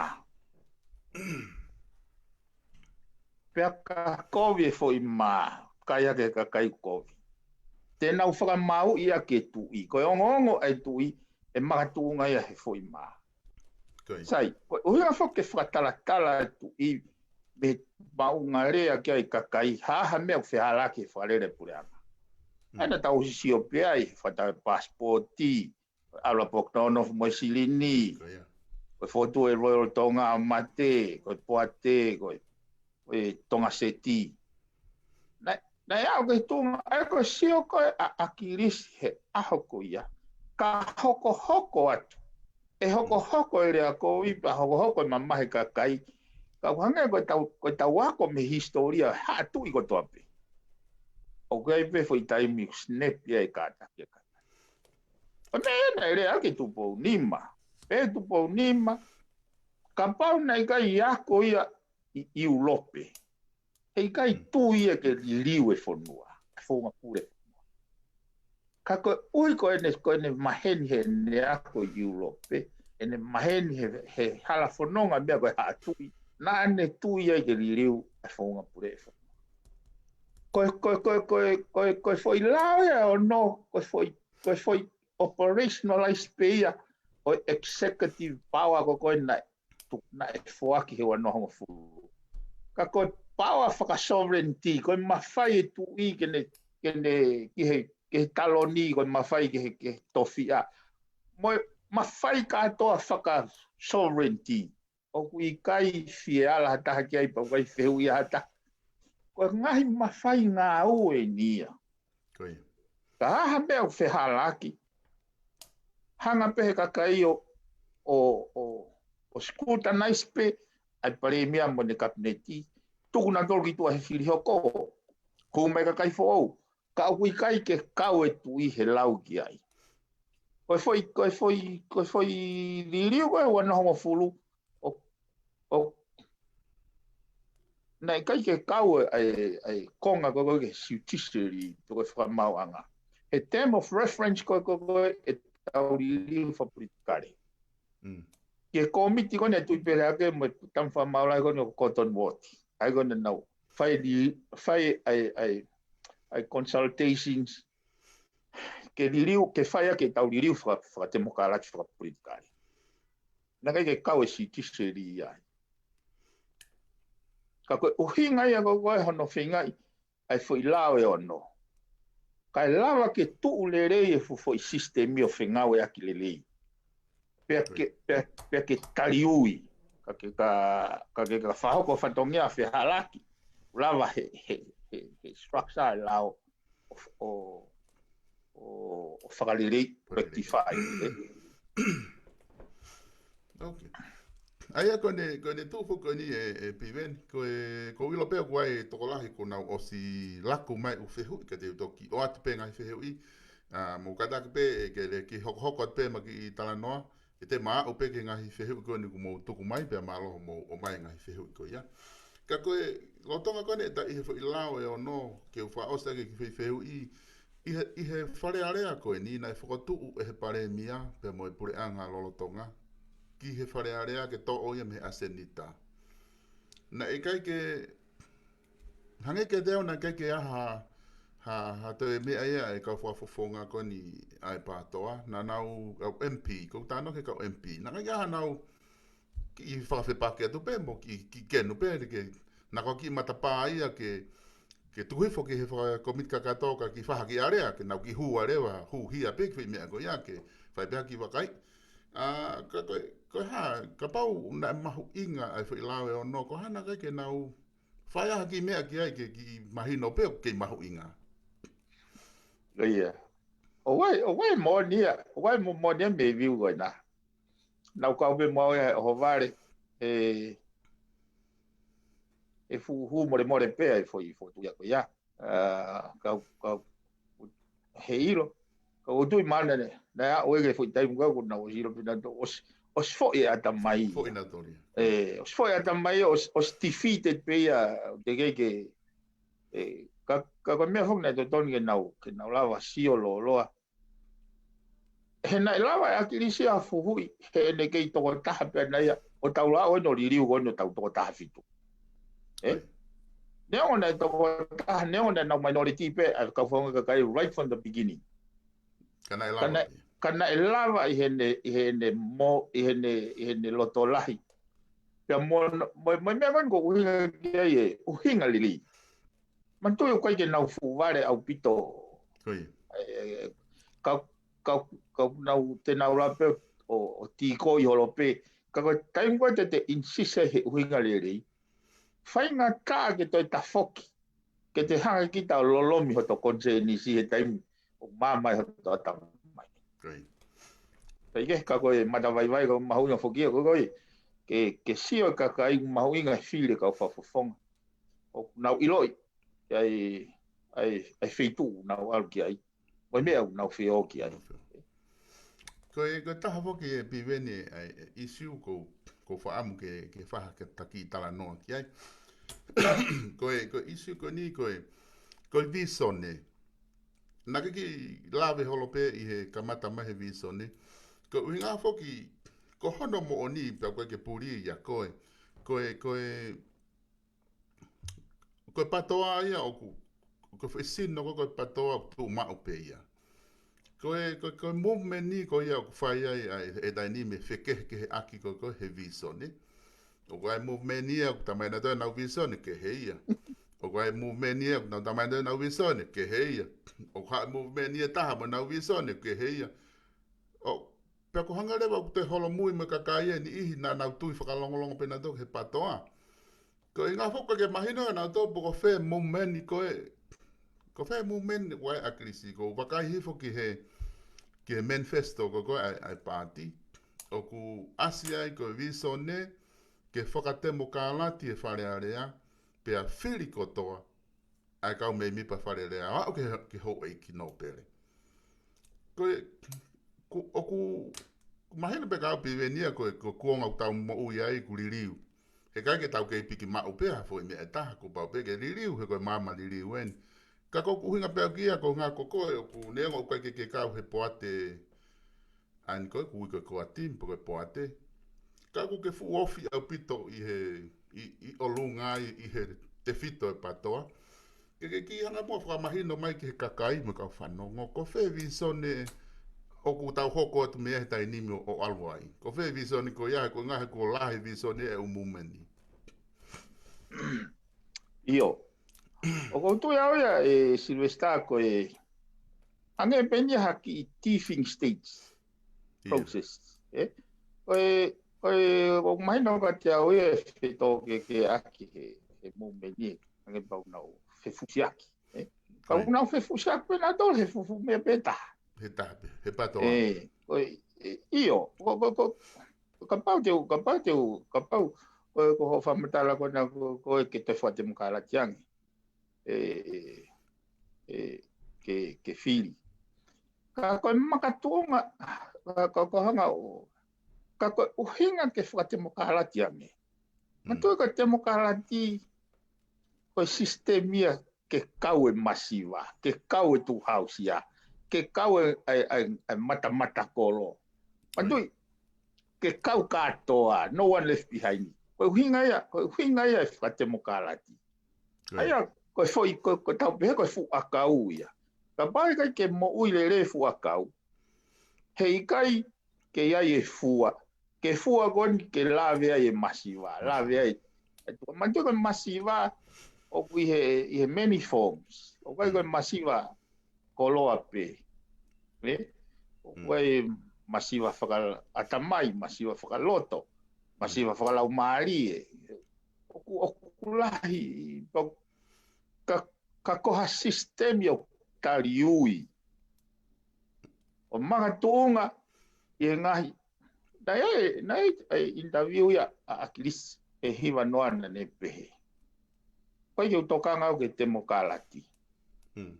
Pea ka kovi e foʻi mā, kai ake e kakai kovi. Te nau fakamāuʻi ʻaki e tuʻi. Ko e ongoongo ʻa e tuʻi, ʻe makatuʻunga ia he foʻi mā. Ko ia. Sai, ko e ʻuhinga foki ke fakatalatala e tuʻi, mei he maʻunga lea ki ai kakai, ha ha meʻa ʻoku fehālaaki he fakalele puleʻanga. Mm. ʻA ia naʻa tau sio pē ai, fakatau e pasipoti, ʻalu ʻa Poketoa ʻo nofo mo e silini. Ko ia. Ko e fotu e Royal Tonga ʻo mate, ko e poate, ko e ʻe Tonga Seti. Naʻe, naʻe aʻu ki he tuʻunga, ʻa ia ko e sio ko ē ʻa ʻAkilisi he ʻaho ko ia. Ka hokohoko atu. ʻE hokohoko e lea ko ia, pea hokohoko e mamahi e kakai. Ka ʻoku hangē ko ʻetau, ko ʻetau ako mei he hisitōlia ʻa e haʻa tuʻi kotoa pē. ʻOku ʻi ai pē foʻi taimi ʻoku snap ia e kātaki e kakai. ʻA ia naʻe lea ʻaki Tupou Nima. Pea Tupou Nima, kapau naʻe ʻikai ako ia ʻi ʻIulope, heʻikai tui ia ke liliu e fonua, e founga pule fonua. Ka koeʻuhi ko ʻene, ko ʻene maheni heʻene ako ʻi ʻIulope, ʻene maheni he, he hala fononga meʻa ko e haʻa tuʻi, naʻa ne tui ai ke liliu e founga pule fonua. Ko e, ko e, ko e, ko e, ko e, ko e foʻi lao ia ʻo ono, ko e foʻi, ko e foʻi operationalize pē ia ʻo e executive power ko ē naʻe tu-, naʻe foaki he ua noa hongofulu. Ka ko e power faka-sovereignty, ko e mafai e tuʻi ke ne, ke ne, ki he, ki he taloni, ko e mafai ki he, ki he tofiʻa. Mo e mafai kātoa faka-sovereignty. ʻOku ʻikai fie ala ha taha ki ai pea ʻoku ʻikai fehuʻi ha taha. Ko e ngaahi mafai ngāue eni ia. Ko ia. Ka ʻi ai ha meʻa ʻoku fehālaaki, hanga pē he kakai ʻo, ʻo, ʻo, ʻo scrutinize pē ʻa e palēmia mo ʻene kapineti, tuku nautolu ki tuʻa he fili hoko, hū mai kakai foʻou, ka ʻoku ʻikai ke kau e tuʻi he lau ki ai. Ko e foʻi, ko e foʻi, ko e foʻi liliu ko ē ua noa hongofulu, ʻo, ʻo, naʻe ʻikai ke kau e, e, e konga ko ē ki he judiciary pe ko e fakamaauʻanga. He term of reference ko ē, ko ē, ko ē ʻetau liliu fakapolitikale. Mm. Ki he kōmiti ko ē naʻe tui pehē ake mo e tama fakamaau lahi ko ē ko Cottonwood. ʻA ia ko ē naʻa nau fai li-, fai ʻa e, ʻa e, ʻa e consultations ke liliu, ke fai ʻaki ʻetau liliu faka-, fakatemokalati fakapolitikale. Naʻe ʻikai ke kau e judiciary ia ai. Ka ko e ʻuhinga ia ko ē ko ē hono feingaʻi ʻa e foʻi lao ʻe ono. Kae lava ke tuʻu lelei e fuʻu foʻi sisitemi ʻo fengāueʻaki lelei. Pea ke, pea, pea ke taliui. Ka ke ka, ka ke ka fakahoko fatongia fehālaaki. Lava he, he, he, he structure e lao ʻo, ʻo, ʻo, ʻo fakalelei, rectify, ē. Ok. ʻA ia ko ʻene, ko ʻene tuʻu foki ko eni ē, ē Piveni, ko e, ko e ʻilo pē ʻoku ʻi ai e tokolahi kuo nau ʻosi laku mai ʻū fehuʻi kiate au toki ʻoatu pē ngaahi fehuʻi, ʻa, mou kātaki pē ē ke le ki hokohoko atu pē ma ki talanoa, ʻe te ma aʻu pē ki he ngaahi fehuʻi ko eni kuo mou tuku mai, pea mālō hoʻomou ʻomai ngaahi fehuʻi ko ia. Ka ko e lolotonga ko eni ʻeta ʻi he foʻi lao ʻe ono, ke u fakaʻosi ʻaki e kiʻi foʻi fehuʻi, ʻi he, ʻi he Fale Alea ko eni naʻe fokotuʻu ʻe he palēmia, pea mo e puleʻanga lolotonga, ki he Fale Alea ke toʻo ia mei he ʻasenita. Naʻe ʻikai ke, hangē kiate au naʻe ʻikai ke ʻi ai ha, ha, ha toe meʻa ia e kau fakafofonga ko eni ʻa e PATOA, naʻa nau kau M P, ko u talanoa ki he kau M P. Naʻe ʻikai ke ʻi ai hanau kiʻi fakafepaki atu pē mo kiʻi, kiʻi kenu pē, ke, naʻa ko e kiʻi matapā ia ke, ke tuku hifo ki he fakakomiti kakato ka kiʻi fai ha kiʻi alea, ke nau kiʻi hū alea, hū hia pē kiʻi foʻi meʻa ko ia, ke fai pē ha kiʻi vakai. ʻA, ka, ko, ko e hā, kapau naʻe mahuʻinga ʻa e foʻi lao ʻe ono, ko e hā naʻe ʻikai ke nau fai ha kiʻi meʻa ki ai ke kiʻi mahino pē ʻoku kei mahuʻinga. ʻIo. ʻOku ʻi ai, ʻoku ʻi ai moʻoni ia, ʻoku ʻi ai mo-, moʻoni ia mei he view ko ena. Naʻa ku kau pē mo au ia ʻo ʻohovale, ē, ʻe fuʻu hū molemole pē ʻa e foʻi, foʻi tuʻi ko ia. ʻA, kau, kau, he ʻilo. Ka ʻoku ou tui mahalo naʻe, naʻe aʻu ki he foʻi taimi ko ē kuo nau ʻosi ʻilo pē nautolu, ʻosi, ʻosi foʻi e ʻatamai. Foʻi nautolu ia. Ē, ʻosi foʻi e ʻatamai, ʻosi, ʻosi defeated pē ia, teʻeki ke, ē, ka, ka ko e meʻa foki naʻe totonu ke nau, ke nau lava sio lōloa. He naʻe lava ʻe ʻAkilisi ʻo fuhuʻi, heʻene kei tokotaha pē ʻana ia, ʻo tau lava ʻo ʻene liliu ko ʻene tau tokotaha fitu. Ē? Neongo naʻe tokotaha, neongo naʻa nau minority pē, ʻa e kau faʻunga kakai right from the beginning. Ka naʻe lava. Ka naʻe, ka naʻe lava ʻi heʻene, ʻi heʻene mo, ʻi heʻene, ʻi heʻene loto lahi. Pea mo, mo, mo e meʻa ko eni ʻoku ʻuhinga ki ai e, ʻuhinga lelei. Manatuʻi ʻoku ʻikai ke nau fuʻu vale ʻaupito. Ko ia. Ē, ka, ka, ka nau, te nau lava pē ʻo, ʻo tīkoi holo pē. Ka ko e taimi ko ē te te insist he ʻuhinga lelei. faingataʻa ke toe tafoki, ke te hanga kita ʻo lolomi hoto konisēnisi he taimi ʻoku māmā ai hoto ʻatamai. Great. Pea ʻi he ka ko e matavaivai ka mahuʻinga foki ia ko e, ke, ke sio e kakai mahuʻinga e fili e kau fakafofonga. ʻOku nau ʻiloʻi ʻa e, ʻa e, ʻa e feituʻu nau ʻalu ki ai. Mo e meʻa ʻoku nau feohi ki ai. Ko e, ko e taha foki e Piveni ʻa e issue ko, ko faʻamu ke, ke faha ke taki talanoa ki ai. Ko e, ko e issue ko eni ko e, ko e visone. Naʻa ke kiʻi lave holo pē ʻi he kamata mai he visone. Ko e ʻuhinga foki, ko hono moʻoni pea ko e ke puli ia ko e, ko e, ko e, ko e patoa ia ʻoku, ko e foʻi sino ko, ko e patoa ʻoku tuʻu maʻu pē ia. Ko e, ko e, ko e movement ni ko ia ʻoku fai ai ʻa e, e taimi ni mo e fekehekeheʻaki ko, ko he visone. ʻOku ʻi ai e movement ia ʻoku tamai nautolu ʻenau visone kehe ia. ʻOku ʻi ai e movement ia ʻoku nau tamai nautolu ʻenau visone kehe ia. ʻOku ʻi ai e movement ia taha mo ʻenau visone kehe ia. ʻO, pea ko e hanga leva ʻoku te holomui mo e kakai ʻe niʻihi naʻa nau tui fakalongolongo pē nautolu he patoa. Ko e ʻuhinga foki ke mahino ʻe nautolu pe ko fē movement ko e, ko fē movement ʻoku ʻi ai ʻa ʻAkilisi, ko e vakai hifo ki he, ki he manifesto ko, ko e ʻa e, ʻa e paati. ʻOku ʻasi ai ko e visone ke fakatemokalati e Fale Alea, pea fili kotoa ʻa e kau mēmipa Fale Alea ʻo aʻu ki he, ki he houʻeiki nōpele. Ko e, ku, ʻoku, ʻoku mahino pē ka ʻoku Piveni ia ko e, ko e kuonga ʻoku tau moʻui ai ʻoku liliu. He ʻikai ke tau kei piki maʻu pē ha foʻi meʻa ʻe taha, kuo pau pē ke liliu, he ko e māmā liliu eni. Ka ko ʻeku ʻuhinga pē ʻaʻaku ia ko e ʻuhinga ko koe ʻoku neongo ʻoku ʻikai ke ke kau he poate ʻa eni ko e kui ko e koati, pe ko e poate. Ka ʻoku ke fuʻu ofi ʻaupito ʻi he, ʻi, ʻi ʻolunga ai, ʻi he tefito e patoa. Ke ke kiʻi hanga muʻa fakamahino mai ki he kakai mo e kau fanongo. Ko fē visone ʻoku tau hoko atu mei ai he taimi ni mo ʻo ʻalu ai. Ko fē visone ko ia, ko e ʻuhinga he kuo lahi e visone ʻa e ʻū movement ni. ʻIo. ʻOku ou tui au ia ʻe Sylvester ko e hangē pē eni ha kiʻi teething stage ʻIo. process. ʻE? Ko e, ko e, ʻoku mahino kiate au ia e fetōkekeʻaki he, he movement ni. Hangē pau nau fefusiaki. ʻE? Ka ʻIo. ʻoku nau fefusiaki pē nautolu he fuʻu meʻa pē taha. He taha pē, he patoa. ʻE, ko e, ʻe, ʻio, ko, ko, ko, kapau te u, kapau te u, kapau, ko, ko hoʻo fakamatala ko ena ko, ko e ke toe fakatemokalati ange. ʻE, ʻe, ʻe, ke, ke fili. Ka ko e makatuʻunga, ka, ka, ka hanga ʻo, ka ko e ʻuhinga ke fakatemokalati ange. Mm. Matuʻi ko e temokalati, ko e sisitemi ia ke kau e masiva, ke kau e tuʻu hausia, ke kau e, e, e, e matamata kolo. Matuʻi, ke kau kātoa, no one left behind. Ko e ʻuhinga ia, ko e ʻuhinga ia e fakatemokalati. ʻIo. ʻA ia, ko e foʻi, ko, ko e tau pehē, ko e fuʻu ʻakau ia. Kapau ʻe ʻikai ke moʻui lelei e fuʻu ʻakau, he ʻikai ke ʻi ai e fua. Ke fua ko eni ke lave ai e masiva, lave ai. E tuʻa, matuʻi ko e masiva, ʻoku ʻi he, ʻi he many forms. ʻOku ʻikai ko e masiva koloa pē. Ne? ʻOku ʻi ai e masiva fakaʻatamai, masiva fakaloto, masiva fakalaumālie. ʻOku, ʻoku lahi, pau, ka, ka ko ha sisitemi ʻoku taliui. ʻO makatuʻunga ʻi he ngaahi, naʻe, naʻe, ʻe interview ia ʻa ʻAkilisi ʻe hiva noa naʻa ne pehē. Ko e ke u tokanga au ke temokalati. Mm.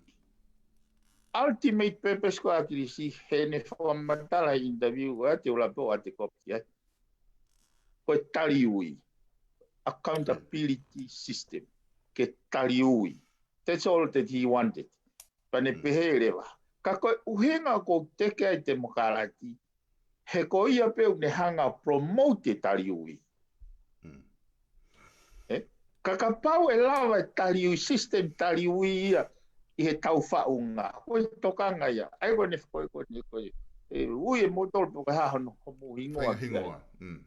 Ultimate purpose ko ʻAkilisi, heʻene fakamatala he interview, ʻa te u lape ʻo ʻoatu e kopi ai. Ko e taliui. Accountability system. Ke taliui. That's all that he wanted. Pea ne pehē leva. Ka ko e ʻuhinga ʻoku ou teke ai temokalati, he ko ia pē ʻoku ne hanga promote e taliui. Mm. ʻE? Ka kapau ʻe lava e taliui, system taliui ia ʻi he tau faʻunga. Ko e tokanga ia. ʻA ia ko ʻene, ko e, ko ʻene, ko e, ʻe ui e moutolu pe ko e hā hono, hono hingoa. Faʻahinga hingoa. Mm.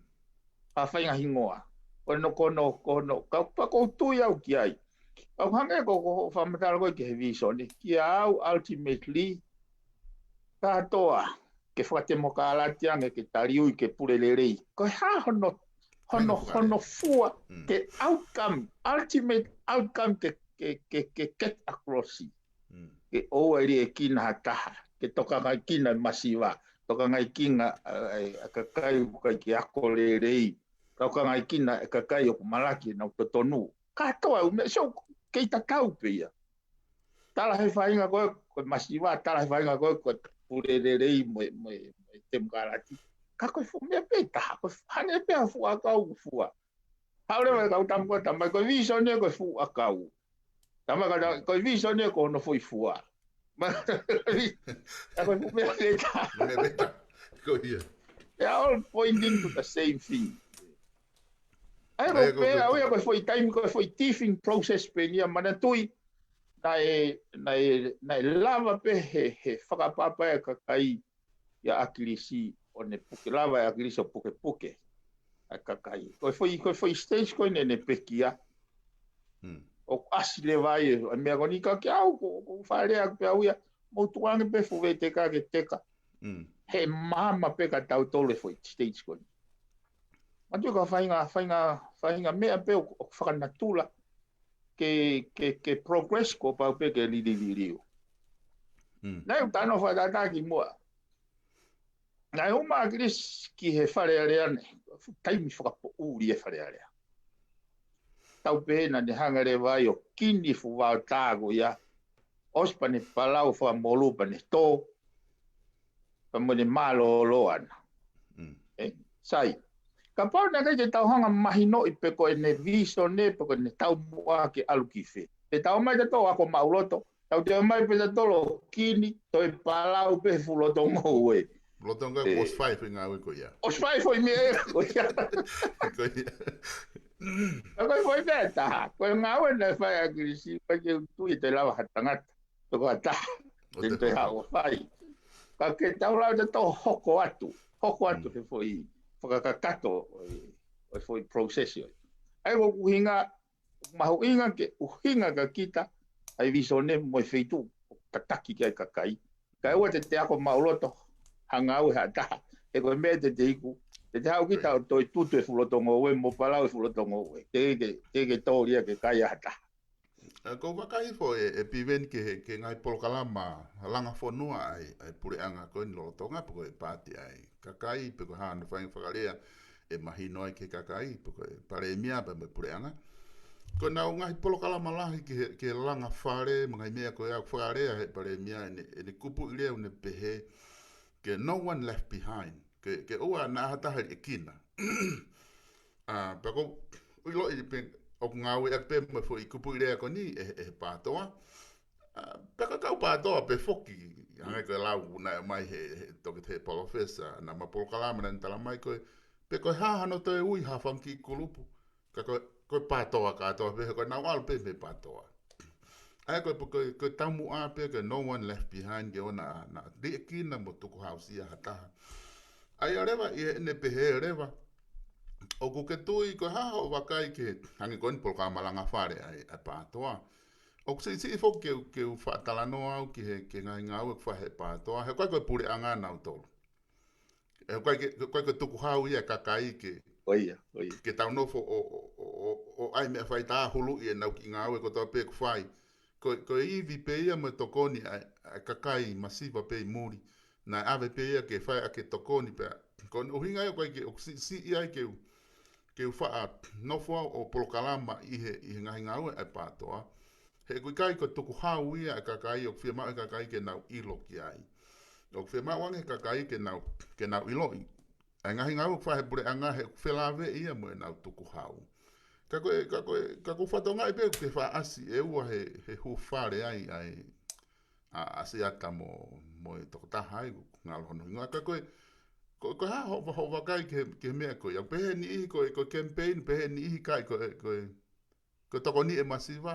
Faʻahinga hingoa. Ko hono, ko hono, ko hono, ka, ka ʻoku ou tui au ki ai. ʻOku hangē ko, ko hoʻo fakamatala ko ē ki he visone. Kia au ultimately, kātoa, ke fakatemokalati ange ke taliui ke pule lelei. Ko e hā hono, hono, hono fua, ke outcome, ultimate outcome ke, ke, ke, ke get across. Ke ʻoua ʻe liʻekina ha taha, ke tokangaʻi kina e masiva, tokangaʻi kina e, e, e kakai ʻoku ʻikai ke ako lelei, tokangaʻi kina e kakai ʻoku malaki ʻenau totonu. Kātoa e ʻū meʻa, so, kei tatau pē ia. Tala he faʻahinga ko ē, ko e masiva, tala he faʻahinga ko ē, ko e pule lelei mo e, mo e, mo e temokalati. Ka ko e fuʻu meʻa pē taha, ko e hane pē ha fuʻu ʻakau ʻoku fua. Haʻu leva e kau tama ko ē, tala mai ko e visone ko e fuʻu ʻakau. Tala mai ko e, ko e visone ko hono foʻi fua. Ma, ko e fuʻu meʻa pē taha. Meʻa pē taha. Ko ia. They are all pointing to the same thing. ʻA ia ko e pē, ʻa ia ko e foʻi taimi, ko e foʻi teething process pē ia, manatuʻi, naʻe, naʻe, naʻe lava pē he, he fakaʻapaʻapa e kakai ʻia ʻAkilisi ʻo ne puke, lava ʻe ʻAkilisi ʻo pukepuke ʻa e kakai. Ko e foʻi, ko e foʻi stage ko ē naʻe pekia. ʻOku ʻasi leva ai e meʻa ko eni ka ke au, ko, ko faʻa lea pē au ia, mou tuku ange pē fuʻu veiteka ke teka. He maama pē kia tautolu e foʻi stage ko eni. Manatuʻi ko e faʻahinga, faʻahinga, faʻahinga meʻa pē ʻoku, ʻoku fakanatula ke, ke, ke progress kuo pau pē ke liliu. Naʻe ʻuta no fakatātā ki muʻa. Naʻe ʻuma ʻAkilisi ki he Fale Alea ni, taimi fakapoʻuli e Fale Alea. Tau pehē naʻa ne hanga leva ai ʻo kini fuʻu vaotā ko ia, ʻosi pea ne palau fakamolū pea ne tō, pea mo ne mālōlō ana. ʻE, sai. Kapau naʻe ʻikai ke tau hanga mahinoʻi pe ko ʻene visone, pe ko ʻene taumuʻa ke ʻalu ki fē. Te tau ō mai tautolu ako maʻuloto, tau te ō mai pē tautolu ʻo kini, toe palau pē fuʻu loto ngoue. Loto ngoue ʻosi fai foʻi ngāue ko ia. ʻOsi fai foʻi meʻa ko ia. Ko ia. Ka ko e foʻi meʻa taha, ko e ngāue naʻe fai ʻe ʻAkilisi, ʻikai ke u tui te lava ha tangata. Toko ata. Te te haʻu ʻo fai. Ka ke tau lau te tau hoko atu. Hoko atu he foʻi fakakakato ʻo e, ʻo e foʻi process ʻo e. ʻA ia ko ʻeku ʻuhinga, mahuʻinga ke ʻuhinga kia kita, ʻa e visone mo e feituʻu, ʻo tataki ki ai e kakai. Kae ʻoua te te ako maʻuloto, hanga au ʻe ha taha. He ko e meʻa te te iku, te te haʻu kita ʻo toe tutu e fuʻu loto ngoue, mo palau e fuʻu loto ngoue. Te ke, te ke tōlia ke kai ʻa ha taha. ʻE, ko e vakai foki ʻe, ʻe Piveni ki he, ki he ngaahi polokalama langa fonua ʻa e, ʻa e puleʻanga ko eni lolotonga, pe ko e paati ʻa e kakai, pe ko e hā hano faʻahinga fakalea ʻe mahino ai ki he kakai, pe ko e palēmia, pe mo e puleʻanga. Ko ʻenau ngaahi polokalama lahi ki he, ki he langa fale, mo e ngaahi meʻa ko ia ʻoku fakalea ʻe he palēmia, ʻene, ʻene kupuʻi lea ʻoku ne pehē, ke no one left behind, ke, ke ʻoua naʻa ha taha liʻekina. ʻA, pea ʻoku ou ʻiloʻi pē ʻoku ngāueʻaki pē mo e foʻi kupuʻi lea ko eni ʻe, ʻe he PATOA. ʻA, pea ka kau PATOA pē foki, hangē ko e lau naʻe ʻomai he, he toketā palōfesa, naʻa ma polokalama naʻa ne tala mai ko e, pe ko e hā hano toe ui ha fanga kiʻi kulupu, ka ko e, ko e PATOA kātoa pē, he ko ʻenau ʻalu pē mei he PATOA. ʻA ia ko e, ko e, ko e taumuʻa pē ko e no one left behind ke ʻoua naʻa, naʻa liʻekina mo tukuhausia ha taha. ʻA ia leva ʻi heʻene pehē leva, ʻoku ke tui ko e hā hoʻo vakai ki he, hangē ko eni polokalama langa fale ʻa e, ʻa e PATOA. ʻOku siʻisiʻi foki ke, ke u faʻa talanoa au ki he, ki he ngaahi ngāue ʻoku fai ʻe he PATOA, he ʻoku ʻikai ko e puleʻanga nautolu. ʻE, ʻoku ʻikai ke, ʻoku ʻikai ke tukuhau ia e kakai ke, ʻo ia, ʻo ia, ke tau nofo ʻo, ʻo, ʻo, ʻo, ʻo ʻai meʻa faitā huluʻi ʻenau kiʻi ngāue kotoa pē ʻoku fai. Ko, ko e ivi pē ia mo e tokoni ʻa e, ʻa e kakai masiva pē ʻi muli. Naʻe ʻave pē ia ke fai ʻaki e tokoni pea. Ko hono ʻuhinga ia ʻoku ʻikai ke, ʻoku siʻisiʻi ai ke u, ke u faʻa nofo au ʻo polokalama ʻi he, ʻi he ngaahi ngāue ʻa e PATOA. He ʻoku ʻikai ko e tukuhau ia ʻa e kakai, ʻoku fiemaʻu ʻe he kakai ke nau ʻilo ki ai. ʻOku fiemaʻu ange ʻe he kakai ke nau, ke nau ʻiloʻi ʻa e ngaahi ngāue ʻoku fai ʻe he puleʻanga he ʻoku felāveʻi ia mo ʻenau tukuhau. Ka ko e, ka ko e, ka ʻoku ou fakatokangaʻi pē ʻoku ke faʻa ʻasi ʻe ua he, he hū fale ai, ʻa e, ʻa, ʻa Siata mo, mo e tokotaha ai, ʻoku ngalo hono hingoa. Ka ko e, ko, ko e hā hoʻo, hoʻo vakai ki he, ki he meʻa ko ia. Pehē ʻe he niʻihi ko e, ko e campaign, pehē ʻe he niʻihi ʻikai ko e, ko e, ko e tokoniʻi e masiva,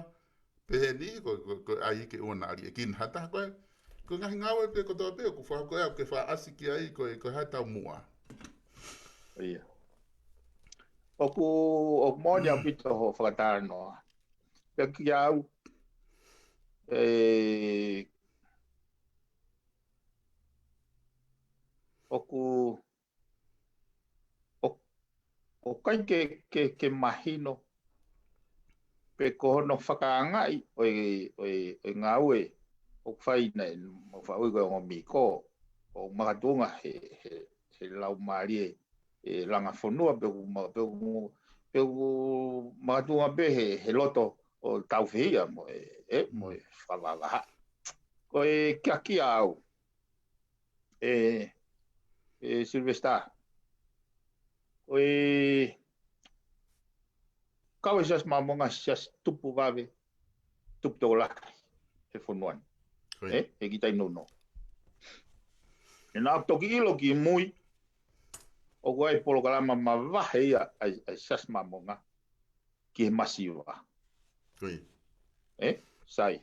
pehē ʻe he niʻihi ko e, ko e, ko e ʻai ke ʻoua naʻa liʻekina ha taha ko e. Ko e ngaahi ngāue pē kotoa pē, ʻoku faʻa ko e ʻoku ke faʻa ʻasi ki ai, ko e, ko e hā e taumuʻa. ʻIo. ʻOku, ʻoku moʻoni ʻaupito hoʻo fakatalanoa. Pea kiate au, ʻe, ʻoku, ʻo, ʻoku ʻikai ke, ke, ke mahino pe ko hono fakaangaʻi ʻo e, ʻo e, ʻo e ngāue ʻoku fai naʻe, mo faui ko e ongo miko, ʻo makatuʻunga he, he, he laumālie e langa fonua pe ʻoku ma-, pe ʻoku, pe ʻoku makatuʻunga pē he, he loto ʻo taufehiʻa mo e, e, mo e fakavavaha. Ko e kiakia au, e, e Sylvester, ko e kau e Siasi Māmonga, siasi tupu vave, tupu tokolahi he fonua ni. Ko ia. E, he kitai nono. ʻE naʻa toki ʻilo ki mui, ʻoku ʻi ai e polokalama mavahe ia ʻa e, ʻa e Siasi Māmonga ki he masiva. Ko ia. E, sai.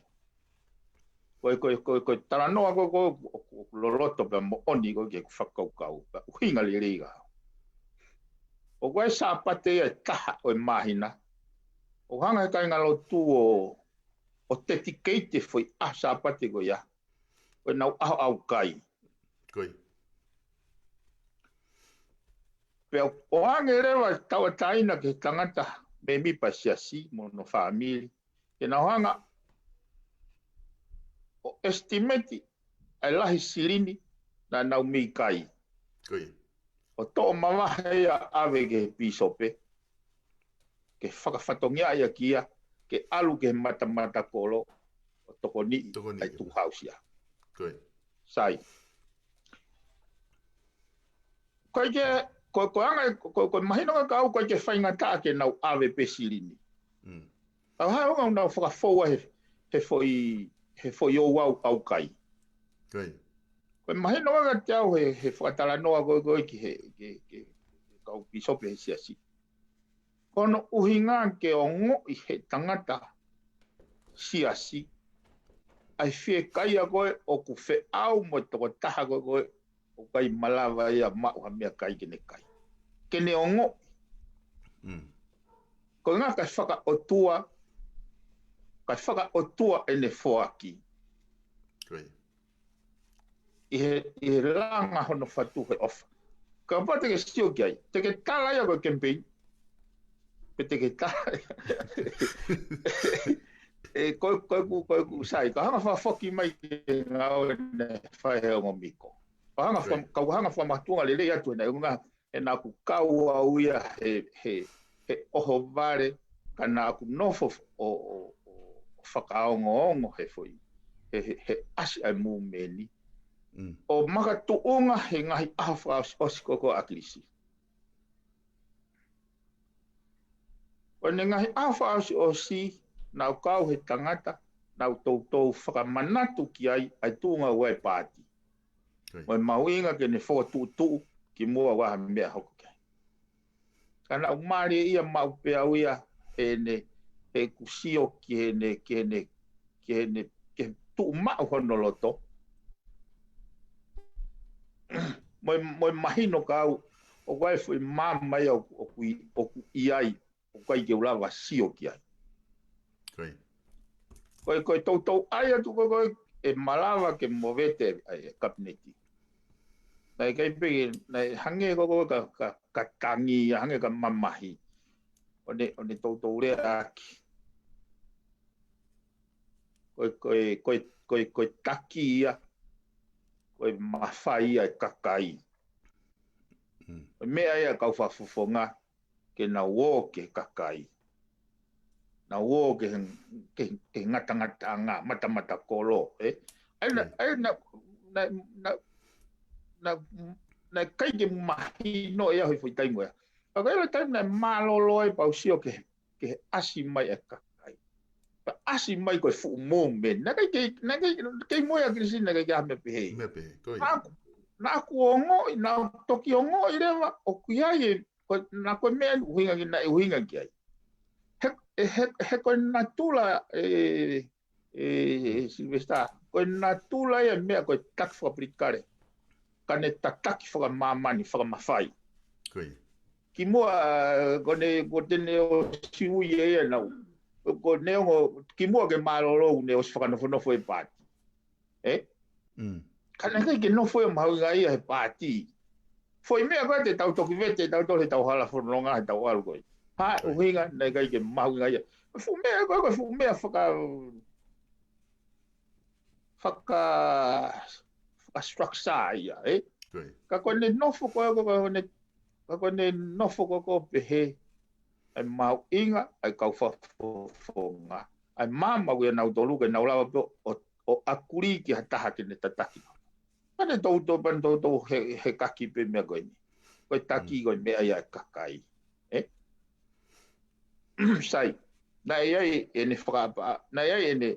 Ko e, ko e, ko e, ko e talanoa ko e, ko e, ʻoku, ʻoku loloto pea moʻoni ko e ki heʻeku fakakaukau, pea ʻuhinga lelei ka. ʻOku ʻi ai e Sāpate ia ʻe taha ʻo e māhina, ʻoku hanga he kāingalotu ʻo, ʻo dedicate e foʻi ʻaho Sāpate ko ia, ko ʻenau ʻaho ʻaukai. Ko ia. Pea ʻoange leva e tauʻatāina ki he tangata mēmipa siasi mo hono fāmili, ke nau hanga ʻo estimate ʻa e lahi silini naʻa nau mei kai. Ko ia. ʻO toʻo mavahe ia ʻave ki he pīsope, ke fakafatongia ia ki ia, ke ʻalu ki he matamata kolo ʻo tokoniʻi, tokoniʻi ʻa e tuʻu hausia. Ko ia. Sai. Ko e ke, ko, ko e anga, ko, ko e mahino ka kau, ko e ke faingataʻa ke nau ʻave pē silini. Mm. Ka ʻoku ʻi ai e ʻuhinga ʻoku nau fakafou ai he, he foʻi, he foʻi ouau ʻaukai. Ko ia. Ko e mahino ka kiate au he, he fakatalanoa ko e, ko e ki he, ke, ke, ke kau pīsope he siasi. Ko hono ʻuhinga ke ongoʻi he tangata siasi ʻa e fiekaia ko e ʻoku feʻao mo e tokotaha ko e, ko e ʻoku ʻikai malava ia maʻu ha meʻakai ke ne kai. Ke ne ongoʻi. Mm. Ko e ʻuhinga kae fakaʻotua, kae fakaʻotua ʻene foaki. Ko ia. ʻI he, ʻi he langa hono fatu he ʻofa. Kapau te ke sio ki ai, te ke tala ia ko e campaign, pe te ke tala ia. E, ko, ko, ko, ko, ko, sai, ka hanga fakafoki mai ki he ngāue naʻe fai he ongo miko. Ka hanga fa-, Right. ka hanga fakamakatuʻunga lelei atu he naʻe ʻuhinga, he naʻa ku kau au ia he, he, he ʻohovale, ka naʻa ku nofo ʻo, ʻo, ʻo, ʻo fakaongoongo he foʻi, he, he, he ʻasi ʻa e mūmeni. Mm. ʻO makatuʻunga he ngaahi ʻaho fakaʻosiʻosi ko e ko ʻAkilisi. ʻO ne ngaahi ʻaho fakaʻosiʻosi, naʻa ku kau he tangata, naʻa ku toutou fakamanatu ki ai, ʻa e tuʻunga ʻo e paati. Ko ia. Mo e mahuʻinga ke ne fokotuʻutuʻu ki muʻa ʻo ha meʻa hoko ki ai. Ka naʻa ku mālieʻia maʻu pē au ia, he ne, he ku sio ki heʻene, ki heʻene, ki heʻene, ke tuʻu maʻu hono loto. Mo e, mo e mahino ka au, ʻoku ʻi ai e foʻi maama ia ʻoku, ʻoku ʻi, ʻoku ʻi ai, ʻoku ʻikai ke u lava sio ki ai. Ko ia. Ko e, ko e toutou ʻai atu ko e, ko e, ʻe malava ke movete ʻa e kapineti. Naʻe ʻikai pē, naʻe hangē ko e, ko e ka, ka, ka tangi ia, hangē ka mamahi. ʻO ne, ʻo ne toutou leaʻaki. Ko e, ko e, ko e, ko e, ko e taki ia, ko e mafai ia e kakai. Mm. Ko e meʻa ia kau fakafofonga, ke nau ō ki he kakai. Nau ō ki he, ki he, ki he ngatangataʻanga, matamata kolo, e? ʻAi na, Mm. ʻai na, na, na, na, na ʻikai ke mahino ia he foʻi taimi ia. Ka ko e ʻilo taimi naʻe mālōlō ai pau sio ki he, ki he ʻasi mai e kakai. Ka ʻasi mai ko e fuʻu movement. Naʻe ʻikai ke, naʻe ʻikai, kei mo e ʻAkilisi naʻe ʻikai ke ʻi ai ha meʻa pehē. Meʻa pehē, ko ia. Naʻa ku, naʻa ku ongoʻi, naʻa ku toki ongoʻi leva, ʻoku ʻi ai e, ko, naʻa ko e meʻa ʻuhinga ki, naʻe ʻuhinga ki ai. He, e, he, he ko e natula, e, e, Sylvester, ko e natula ia e meʻa ko e taki fakapolitikale. Ka ne tataki fakamāmani, fakamafai. Ko ia. Kimuʻa, ko ne, ko ʻene ʻosi ui ia ia nau. Ko neongo, kimuʻa ke mālōlō ne ʻosi fakanofonofo e paati. E? Mm. Ka naʻe ʻikai ke nofo ia mahuʻinga ia he paati. Foʻi meʻa ko ē te tau toki vete, tau toki tau hala fononga, he tau ʻalu ko ē. Ha, ʻuhinga, naʻe ʻikai ke mahuʻinga ia. Fuʻu meʻa ko ē, ko e fuʻu meʻa faka, faka, faka structure ia, ē? Ka ko ʻene nofo ko ē, ko ʻene, ka ko ʻene nofo ko ē ko ē pehē, ʻa e mahuʻinga, ʻa e kau fakafofonga. ʻA e maama ʻia nautolu ke nau lava pē ʻo, ʻo agree ki ha taha ke ne tataki. Pane toutou, pane toutou he, he kaki pē meʻa ko eni. Ko e taki ko e meʻa ia ʻa e kakai. Ē? Sai, naʻe ʻi ai ʻene fakaʻapaʻapa, naʻe ʻi ai ʻene,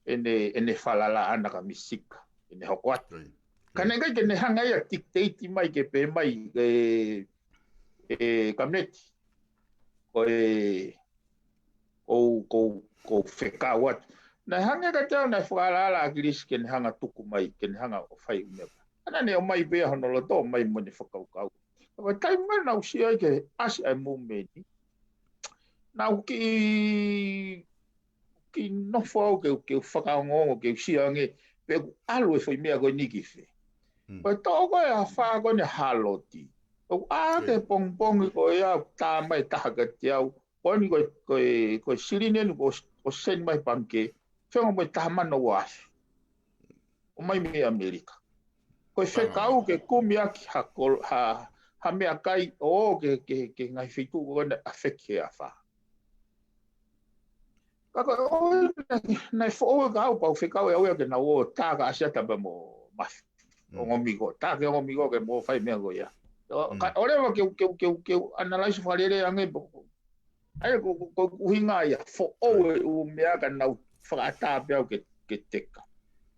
ʻene, ʻene falala ʻana ka misika, ʻene hoko atu. Ka naʻe ʻikai ke ne hanga ia dictate mai ke pehē mai, ē, ē, Kameneti. Ko e, ʻoku ou, ʻoku ou, ʻoku ou fekau atu. Naʻe hanga kiate au, naʻe fakaʻalaʻala ʻa ʻAkilisi ke ne hanga tuku mai, ke ne hanga ʻo fai ʻū meʻa. Ka naʻa ne ʻomai pē ia hono loto, ʻomai mo ʻene fakakaukau. Ka ko e taimi naʻa ku sio ai ki he ʻasi ʻa e movement ni, naʻa ku kiʻi, kiʻi nofo au ke, ke fakaongoongo, ke sio ange pe ʻoku ʻalu e foʻi meʻa ko eni ki fē. Ko e toʻo ko ē ʻa e afā ko eni ʻa Haloti. ʻOku ʻā ki he pongipongi ko ia ʻoku tā mai taha kiate au. Ko eni ko e, ko e, ko e silini eni ko ē ʻoku send mai pangikē. Fengo mo e taha mano ua afe. ʻOmai mei ʻAmelika. Ko e fekau ke kumi ʻaki ha kol-, ha, ha meʻakai ʻo ke, ke, ke ngaahi feituʻu ko ē naʻe ʻafeki he afā. Ka ko e ʻoku, naʻe, naʻe foʻou ʻe au pau fekau ʻe au ia ke nau ō tā ka ʻasi ata pea mo Mafi. ʻOngo Miko, tā ke ʻOngo Miko ke mo fai meʻa ko ia. Ka ʻoleva ke, ke, ke, ke analyze fakalelei ange pē. ʻA ia ko, ko, ko e ʻuhinga ia, foʻou e ʻū meʻa ka nau fakaʻatā pē au ke, ke teka.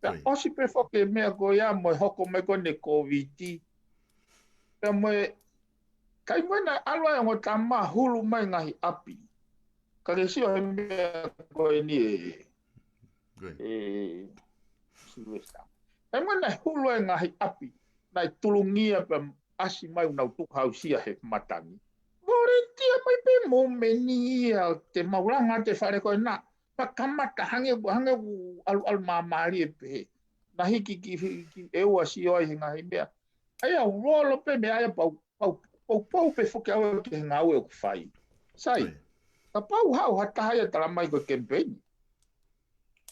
Pea ʻosi pē foki e meʻa ko ia mo e hoko mai ko eni e Kōviti. Pea mo e, kai mo e naʻe ʻalu ai ongo tama hulu mai ngaahi ʻapi. Ka ke sio he meʻa ko eni ē, ē, Silivesitā. Kai mo e naʻe hulu ai ngaahi ʻapi, naʻe tulungia pea ʻasi mai ʻo nau tukuhausia he matangi. Volunteer mai pē movement ia, te mau langa atu e fale ko ena. Pea kamata hangē, hangē ʻoku ʻalu, ʻalu māmālie pē. Naʻe hiki ki, ki ʻEua sio ai he ngaahi meʻa. ʻA ia ʻoku lolo pē meʻa ia pau, pau, pau, pau pē foki au ki he ngāue ʻoku fai. Sai, kapau haʻu ha taha ia tala mai ko e campaign.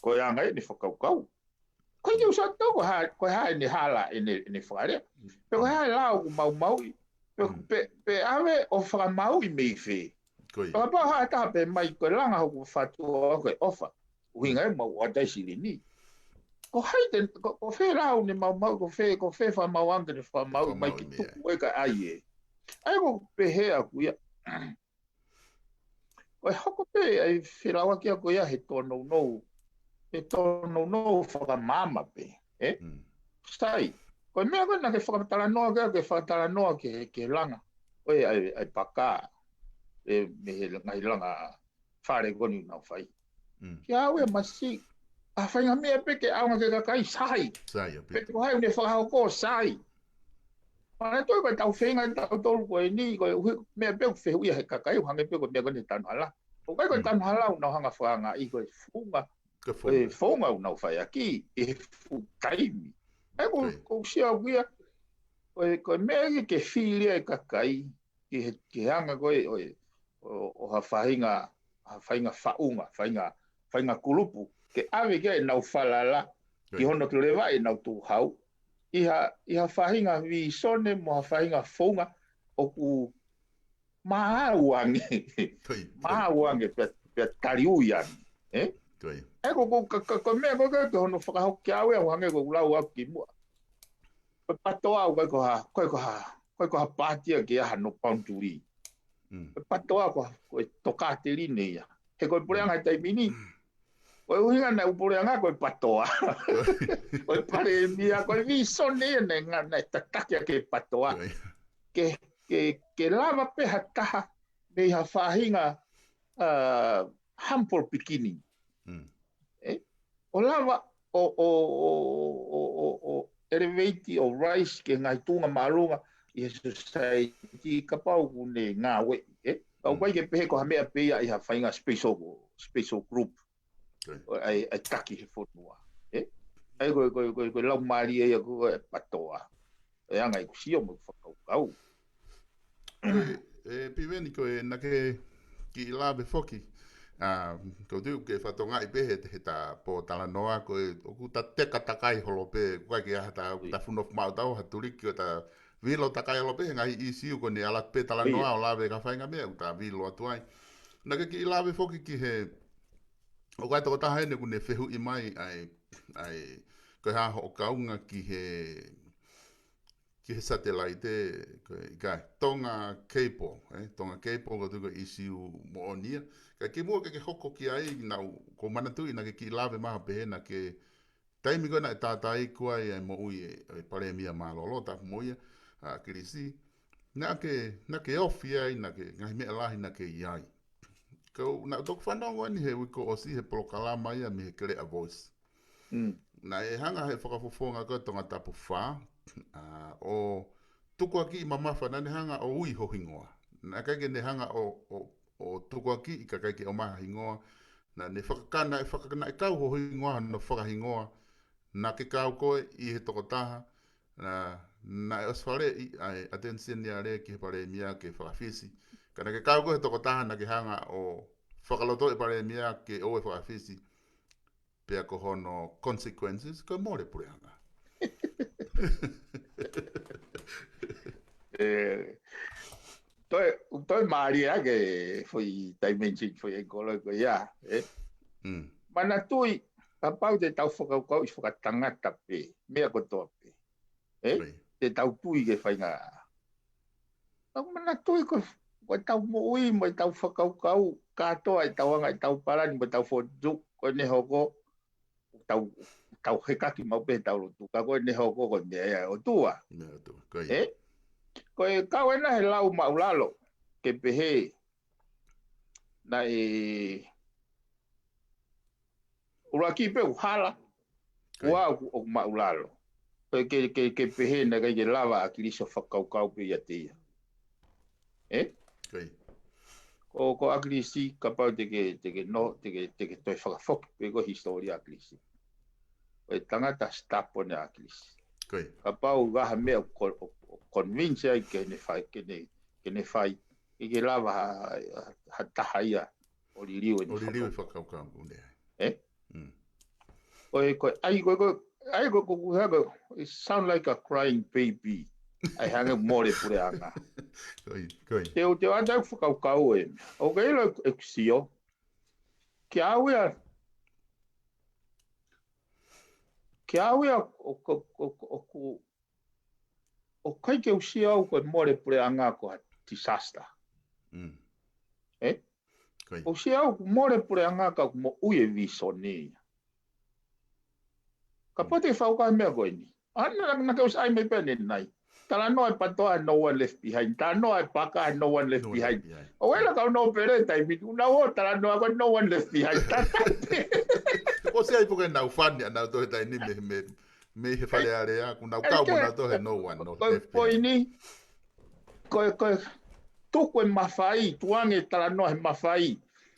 Ko e anga ʻene fakakaukau. Ko e ke usa tau ko e hā, ko e hā ʻene hala, ʻene, ʻene fakalea. Pe ko e hā e lao ʻoku maumauʻi. Pe, pe, pe ʻave ʻo fakamauʻi mei fē. Kapau ha taha pehē mai ko e langa hoku fatuʻa ko e ʻofa. ʻUhinga ia mau ʻoatu ai silini. Ko hai te, ko, ko fē lao ne maumau, ko fē, ko fē fakamau ange ne fakamau mai ki tuku e ka ai ē. ʻA ia ko e pehē ʻaku ia. Ko e hoko pē ʻa e felauʻaki ʻaku ia he tōnounou. He tōnounou fakamaama pē. Ē? Sai. Ko e meʻa ko ē naʻa ke fakatalanoa ki ai, ke fakatalanoa ki he, ki he langa. Ko e ʻa e, ʻa e paka. Ē, mei he ngaahi langa fale ko eni ʻoku nau fai. Kiate au ia masi, ʻa e faʻahinga meʻa pē ke ʻaonga ki he kakai sai. Sai, ʻio pē. Pe ko hai ʻoku ne fakahoko sai. Mana toi ko e tau feinga tautolu ko eni, ko e ʻuhi meʻa pē ʻoku fehuʻia he kakai, ʻoku hangē pē ko e meʻa ko eni he tanu hala. ʻOku ʻikai ko e tanu hala ʻoku nau hanga fakangaʻi ko e founga. Ko e founga. Ko e founga ʻoku nau fai ʻaki, ʻi he fuʻu taimi. ʻA ia ko, ko u sio au ia, ko e, ko e meʻa ia ke fili ai e kakai, ki he, ki he anga ko ē ʻo, ʻo, ʻo ha faʻahinga, ha faʻahinga faʻunga, faʻahinga, faʻahinga kulupu, ke ʻave ki ai ʻenau falala, ki hono toe leva ʻenau tuʻu hau, ʻi ha, ʻi ha faʻahinga vīsone mo ha faʻahinga founga, ʻoku maau ange, maau ange, pea, pea taliui ange, ē? ʻA ia ko, ko, ka, ka, ko e meʻa ko ē, ko hono fakahoko kiate au ē, ʻo hangē ko e lau ʻaku kimuʻa. Ko e patoa ʻoku ʻikai ko ha, ʻikai ko ha, ʻikai ko ha pātia ke ʻi ai hano boundary. Ko e patoa ko, ko e tokāteline ia. He ko e puleʻanga he taimi ni. Ko e ʻuhinga naʻe ʻū puleʻanga ko e patoa. Ko e palēmia, ko e vīsone ia naʻe nga-, naʻe tataki ʻaki e patoa. Ke, ke, ke lava pē ha taha mei ha faʻahinga, ʻa, humble beginning. Ē? ʻO lava ʻo, ʻo, ʻo elevate, ʻo rise ki he ngaahi tuʻunga māʻolunga ʻi he society kapau ʻoku ne ngāueʻi, ē? Ka ʻoku ʻikai ke pehē ko ha meʻa pē ia ʻi ha faʻahinga special, special group. ʻA e, ʻa e taki he fonua, ē? ʻA ia ko e, ko e, ko e, ko e laumālie ia ko e patoa. ʻE anga ʻeku sio mo ʻeku fakakaukau. ʻE, ʻe Piveni, ko e naʻa ke kiʻi lave foki. A, ko tu ke fatonga i pē he, he ta pō talanoa ko e, ʻoku ta teka takai holo pē, ʻoku ʻikai ke ʻi ai ha ta, ʻoku ta funo maʻu tau, ha tuliki ʻo ta vilo takai holo pē, he ngaahi ʻīsiu ko eni ala pē talanoa ʻo lave ka fai ngaahi meʻa, ʻoku ta vilo atu ai. Naʻa ke kiʻi lave foki ki he, ʻoku ʻi ai e tokotaha ʻeni ʻoku ne fehuʻi mai ai, ai, ko e hā hoʻo kaunga ki he, ki he satelaite, ko e ʻikai, Tonga Cable, ē? Tonga Cable, ko e tuʻu ko e ʻīsiu moʻoni ia. Ka kimuʻa ke ke hoko ki ai, naʻa ku, ʻoku ou manatuʻi naʻa ke kiʻi lave mai pē he naʻa ke, taimi ko ē naʻe tātaaʻi ai e moʻui ʻa e, ʻa e Palēmia mālōlō, tapu mo ia, ʻa ʻAkilisi. Naʻa ke, naʻa ke ofi ai, naʻa ke, ngaahi meʻa lahi naʻa ke ʻi ai. Ko, naʻa toki fanongo ʻeni he uike kuo ʻosi he polokalama ia mei he Keleʻa Voice. Mm. Naʻe hanga he fakafofonga ko e Tongatapu fā, a, ʻo tukuakiʻi mamafa, naʻa ne hanga ʻo ui ho hingoa. Naʻe ʻikai ke ne hanga ʻo, ʻo, ʻo tukuakiʻi ka ʻikai ke ʻomai ha hingoa. Naʻa ne fakakana, ʻe fakakana ʻe kau ho hingoa, no fakahingoa. Naʻa ke kau koe ʻi he tokotaha, naʻa, naʻe ʻosi faleʻi ʻa e ʻAteni Seniale ki he Palēmia ke fakafisi. Ka naʻa ke kau koe he tokotaha naʻa ke hanga ʻo fakalotoʻi e Palēmia ke ʻoua ʻe fakafisi. Pea ko hono consequences, ko e mole puleʻanga. ʻE, toe, toe mālie ake foʻi dimension, foʻi ʻekolo ko ia, ē? Mm. Manatuʻi, kapau te tau fakakaukauʻi fakatangata pē, meʻa kotoa pē. Ē? Te tau tui ke fainga. Tau manatuʻi ko, ko e tau moʻui, mo e tau fakakaukau, kātoa e tau anga, e tau palani, mo e tau fotu, ko ʻene hoko, tau, tau hekaki maʻu pē tau lotu, ka ko ʻene hoko ko e meʻa ia ʻo e ʻOtua. Meʻa ʻOtua, ko ia. Ē? Ko e kau ena he lau maʻulalo, ke pehē, naʻe ʻuluaki pē ʻoku hala, ua ʻoku, ʻoku maʻulalo. Ke, ke, ke, ke pehē naʻe ʻikai ke lava ʻa ʻAkilisi ʻo fakakaukau pē ʻiate ia. Ē? Ko, ko ʻAkilisi, kapau te ke, te ke no, te ke, te ke toe fakafoki pē ko e hisitōlia ʻAkilisi. Ko e tangata stubborn ʻa ʻAkilisi. Kapau ʻi ai ha meʻa ʻoku, ʻoku, ʻoku convince ai ke ne fai, ke ne, ke ne fai, ʻikai ke lava ha, ha, ha taha ia ʻo liliu ʻene fakakaukau. Ē? Mm. Ko e, ko e, ʻai, ko e, ko e, ʻai, ko e, ko e, ko e, ko e, it sound like a crying baby. ʻAi hangē mole puleʻanga. Ko ia, ko ia. Te u, te u ʻai atu ʻeku fakakaukau ē. ʻOku ke ʻilo ʻeku sio. Kia au ia. Kia au ia, ʻo, ʻo, ʻo, ʻo, ʻo, ʻoku ʻikai ke u sio au ko e mole puleʻanga ko ha disaster. Mm. Ē? Ko ia. ʻOku ou sio au ko e mole puleʻanga ka ʻoku moʻui e visone ia. Kapau te ke fakakaukau he meʻa ko eni. ʻA ia naʻa, naʻa ke ʻosi ʻai mai pē ʻanenai. Talanoa e PATOA no one left behind. Talanoa e paka no one left behind. ʻO ela kau nōpele taimi ni, ʻoku nau ō talanoa ko e no one left behind. Ko e ʻosi ai pē ke nau fani ʻa nautolu he taimi ni mei, mei, mei he Fale Alea, ʻoku nau kau mo nautolu he no one, no left behind. Ko e poini, ko e, ko e tuku e mafai, tukuange talanoa he mafai.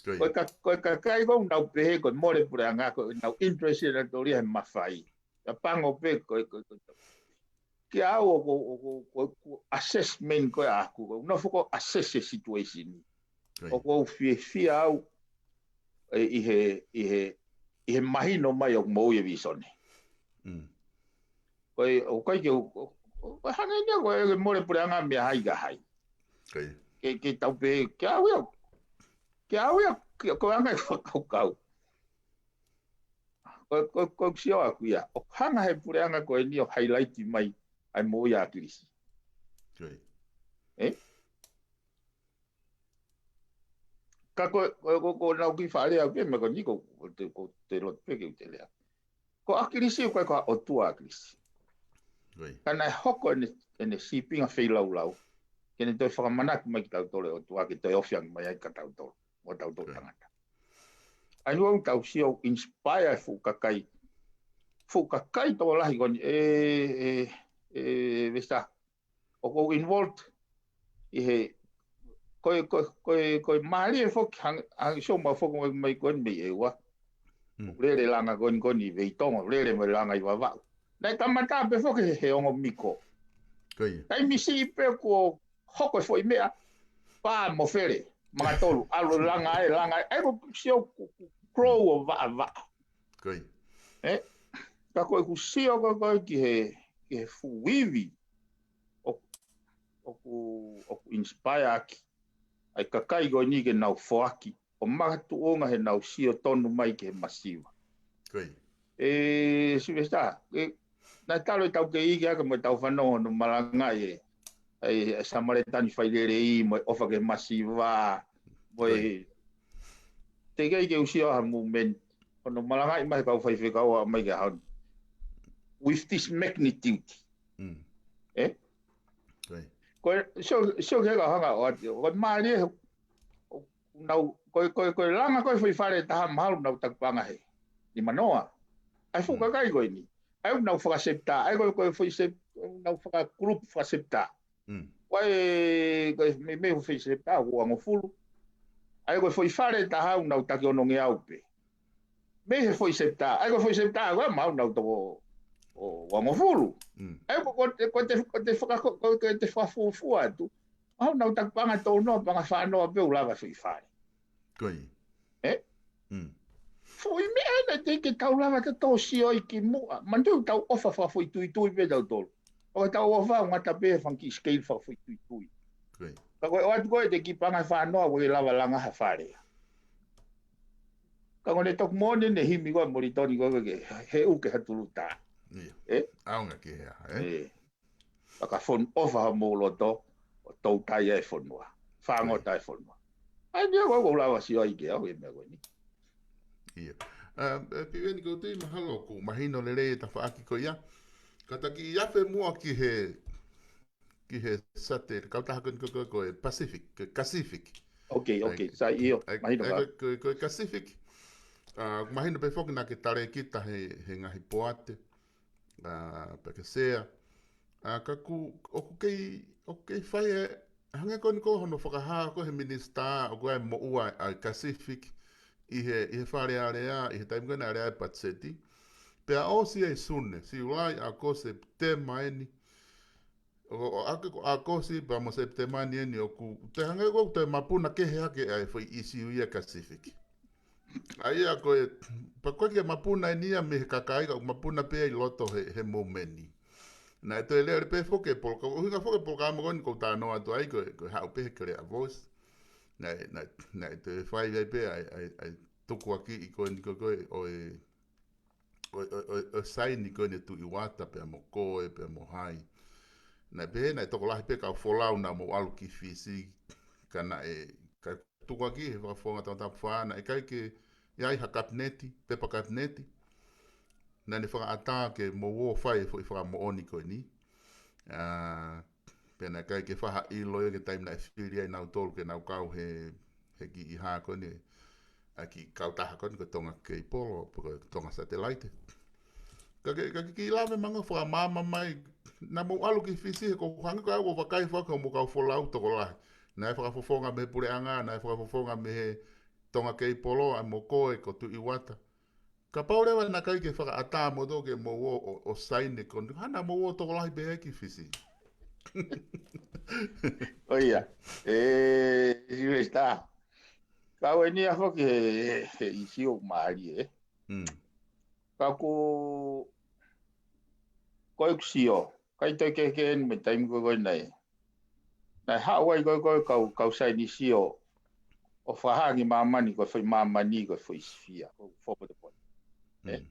Ko ia. Ko e ka, ko e kakai ʻoku nau pehē, ko e mole puleʻanga, ko ʻenau interest ʻanautolu ia he mafai. ʻA pango pē ko e, ko e, ko e. Kia au ʻoku, ʻoku, ʻoku, ʻoku assessment ko ē ʻaʻaku, ʻoku ou nofo ʻo assess e situation. Ko ia. ʻOku ou fiefia au, ē, ʻi he, ʻi he, ʻi he mahino mai ʻoku moʻui e visone. Mm. Ko e, ʻoku ʻikai ke u, ʻo, ʻo, ʻo hangē ia ko e mole puleʻanga mei hai ki hai. Ko ia. Ke, ke tau pehē, kia au ia, kia au ia, kia, ko e anga e fakakaukau. Ko, ko, ko e sio ʻaʻaku ia. ʻOku hanga he puleʻanga ko eni ʻo highlight mai ʻa e moʻui ʻa ʻAkilisi. Ko ia. Ē? Ka ko, ko, ko, ko ʻenau kiʻi fakalea pē, meʻa ko eni ko, ko te, ko te loto pē ke u te lea. Ko ʻAkilisi, ʻoku ʻikai ko ha ʻotua ʻa ʻAkilisi. Ko ia. Ka naʻe hoko ʻene, ʻene sīpinga feilaulau. Ke ne toe fakamanatu mai kia tautolu e ʻOtua, ke toe ofi ange mai ai kia tautolu. Mo tautolu tangata. ʻA ia ʻoku tau sio ʻoku inspire e fuʻu kakai. Fuʻu kakai tokolahi ko eni, ē, ē, ē, Vesa. ʻOku ou involved ʻi he, ko e, ko e, ko e, ko e mālie foki hang-, hangē ko e sio mai foki mai, mai ko eni mei ʻEua. Mm. Lele langa ko eni, ko eni Veitongo, lele mai langa ʻi Vavaʻu. Naʻe kamata pē foki he, he ongo miko. Ko ia. Taimi siʻi pē kuo hoko e foʻi meʻa, pā mo fele, makatolu, ʻalu langa e, langa e, ʻa ia ko e sio ʻoku, ʻoku grow ʻo vaʻavaʻa. Ko ia. Ē? Ka ko ʻeku sio ko ē ko ē ki he, ki he fuʻu ivi ʻoku, ʻoku, ʻoku inspire ʻaki ʻa e kakai ko eni ke nau foaki ʻo makatuʻunga heʻenau sio tonu mai ki he masiva. Ko ia. ʻE Sylvester, ʻe, naʻe talu ʻetau kei iiki hake mo ʻetau fanongo hono malangaʻi e, e, e Samaletani failelei mo e ʻofa ki he masiva, mo e, ko ia, teʻeki ai ke u sio ha movement, hono malangaʻi mai he kau faifekau ʻa mai ki he ʻaho ni. With this magnitude. Mm. Ē? Ko ia. Ko e, sio, sio ki he kau hanga ʻo ati, ko e mālie, ʻo, nau, ko e, ko e, ko e langa ko ē foʻi fale ʻe taha mahalo nau taki paʻanga he nimanoa. ʻA e fuʻu, mm, kakai ko eni. ʻA ia ʻoku nau fakasepta, ʻa ia ko e, ko e foʻi sep-, nau fakagroup fakasepta. Mm. Ko e, ko e mei, mei foʻi septa ʻoku uangofulu. ʻA ia ko e foʻi fale ʻe taha ʻoku nau taki onongeau pē. Mei he foʻi septa, ʻa ia ko e foʻi septa ko ē mahalo nau toko ʻo uangofulu. Mm. ʻA ia ko, ko te, ko te, ko te faka-, ko, ko te fakafuofua atu, mahalo nau taki paʻanga toko noa, paʻanga fā noa pē ʻo lava foʻi fale. Ko ia. Ē? Mm. Foʻi meʻa ena teʻeki ke tau lava ke tau sio ai ki muʻa. Manatu ʻoku tau ʻofa fakafoʻituitui pē tautolu. ʻOku tau ʻofa ʻo ngata pē he fanga kiʻi scale fakafoʻituitui. Ko ia. Ka ko e ʻoatu ko ē ʻete kiʻi paʻanga fā noa ʻoku ke lava langa ha fale. Ka ko ʻene toki moʻoni ʻene himi ko ē Molitoni ko ē ke he uke ha tuluta. Ia. Ē? ʻAonga ki he hā, ē? Ē. Fakafonu ʻofa homou loto, ʻo toutai ʻa e fonua. Fāngota ʻa e fonua. ʻA ia ko ē ʻoku ou lava sio ai ke au e meʻa ko eni. Ia. ʻA, ē, Piveni, ʻoku ou tui mahalo ʻoku mahino lelei e tafaʻaki ko ia. Kātaki ʻi afe muʻa ki he, ki he sate, kautaha ko eni ko, ko, ko e Pacific, ko e Pacific. Ok, ok, sai, ʻio, mahino ka. Ko, ko, ko e Pacific. ʻA, mahino pē foki naʻa ke talēkita he, he ngaahi poate. ʻA, pea ke sea. ʻA, ka ʻoku, ʻoku kei, ʻoku kei fai e, hangē ko eni ko hono fakahā ko ē he minisitā, ʻoku ʻi ai e moʻua ʻa e Pacific ʻi he, ʻi he Fale Alea, ʻi he taimi ko ē naʻe alea ai e patiseti. Pea ʻosi ʻa e Sune, Siulai, ʻAokosi, Sepitema eni. ʻO, ʻo, ʻa ia ko ʻAokosi, pea mo Sepitema ni eni ʻoku, te hangē ko ē ʻoku toe mapuna kehe hake ʻa e foʻi ʻisiū ia Pacific. ʻA ia ko e, pea ko e ke mapuna eni ia mei he kakai, ka ʻoku mapuna pē ia ʻi loto he, he movement ni. Naʻe toe lele pē foki e polokalama, ʻuhinga foki e polokalama ko eni ʻoku ou talanoa atu ai ko e, ko e haʻu pē he Clear Voice. Naʻe, naʻe, naʻe toe fai ai pē ʻa e, ʻa e, ʻa e tukuakiʻi ko eni ko, ko e, ʻo e, ʻo e, ʻo e, ʻo e, ʻo e saini ko eni ʻe Tuʻi Uata pea mo Koe pea mo hai. Naʻe pehē naʻe tokolahi pē kau folau naʻa mou ʻalu ki Fisi, ka naʻe, ka tukuakiʻi he Fakafofonga Tongatapu Fā, naʻe ʻikai ke ʻi ai ha kapineti, pepa kapineti. Naʻa ne fakaʻatā ke mou ō ʻo fai e foʻi fakamoʻoni ko eni. ʻA, pea naʻe ʻikai ke faʻa ʻilo ia ki he taimi naʻe fili ai nautolu ke nau kau he, he kiʻi hā ko eni, ʻa e kiʻi kautaha ko eni ko e Tonga Keipolo, pe ko e Tonga Satellite. Ka ke, ka ke kiʻi lave mango fakamaama mai, naʻa mou ʻalu ki Fisi he ʻoku hangē ko au ʻoku vakai foki hoʻomou kau folau tokolahi. Naʻe fakafofonga mei he puleʻanga, naʻe fakafofonga mei he Tonga Keipolo, ʻa mo Koe, ko Tuʻi Uata. Kapau leva naʻe ʻikai ke fakaʻatā moutolu ke mou ō, ʻo, ʻo saini e kon-, hā naʻa mou ō tokolahi pē ai ki Fisi. ʻO ia, ē, Sylvester. Ka ʻoku ʻi ai foki he, he, he ʻisiū ʻoku mālie, ē. Mm. Ka ʻoku, ko ʻeku sio, ʻikai toe kehekehe eni mei he taimi ko ē ko ē naʻe. Naʻe haʻu ai ko ē ko ē kau, kau saienisi ʻo, ʻo fakahā ki māmani ko e foʻi māmani ko e foʻi sifia, ko e foʻi potepote. Ē? Mm.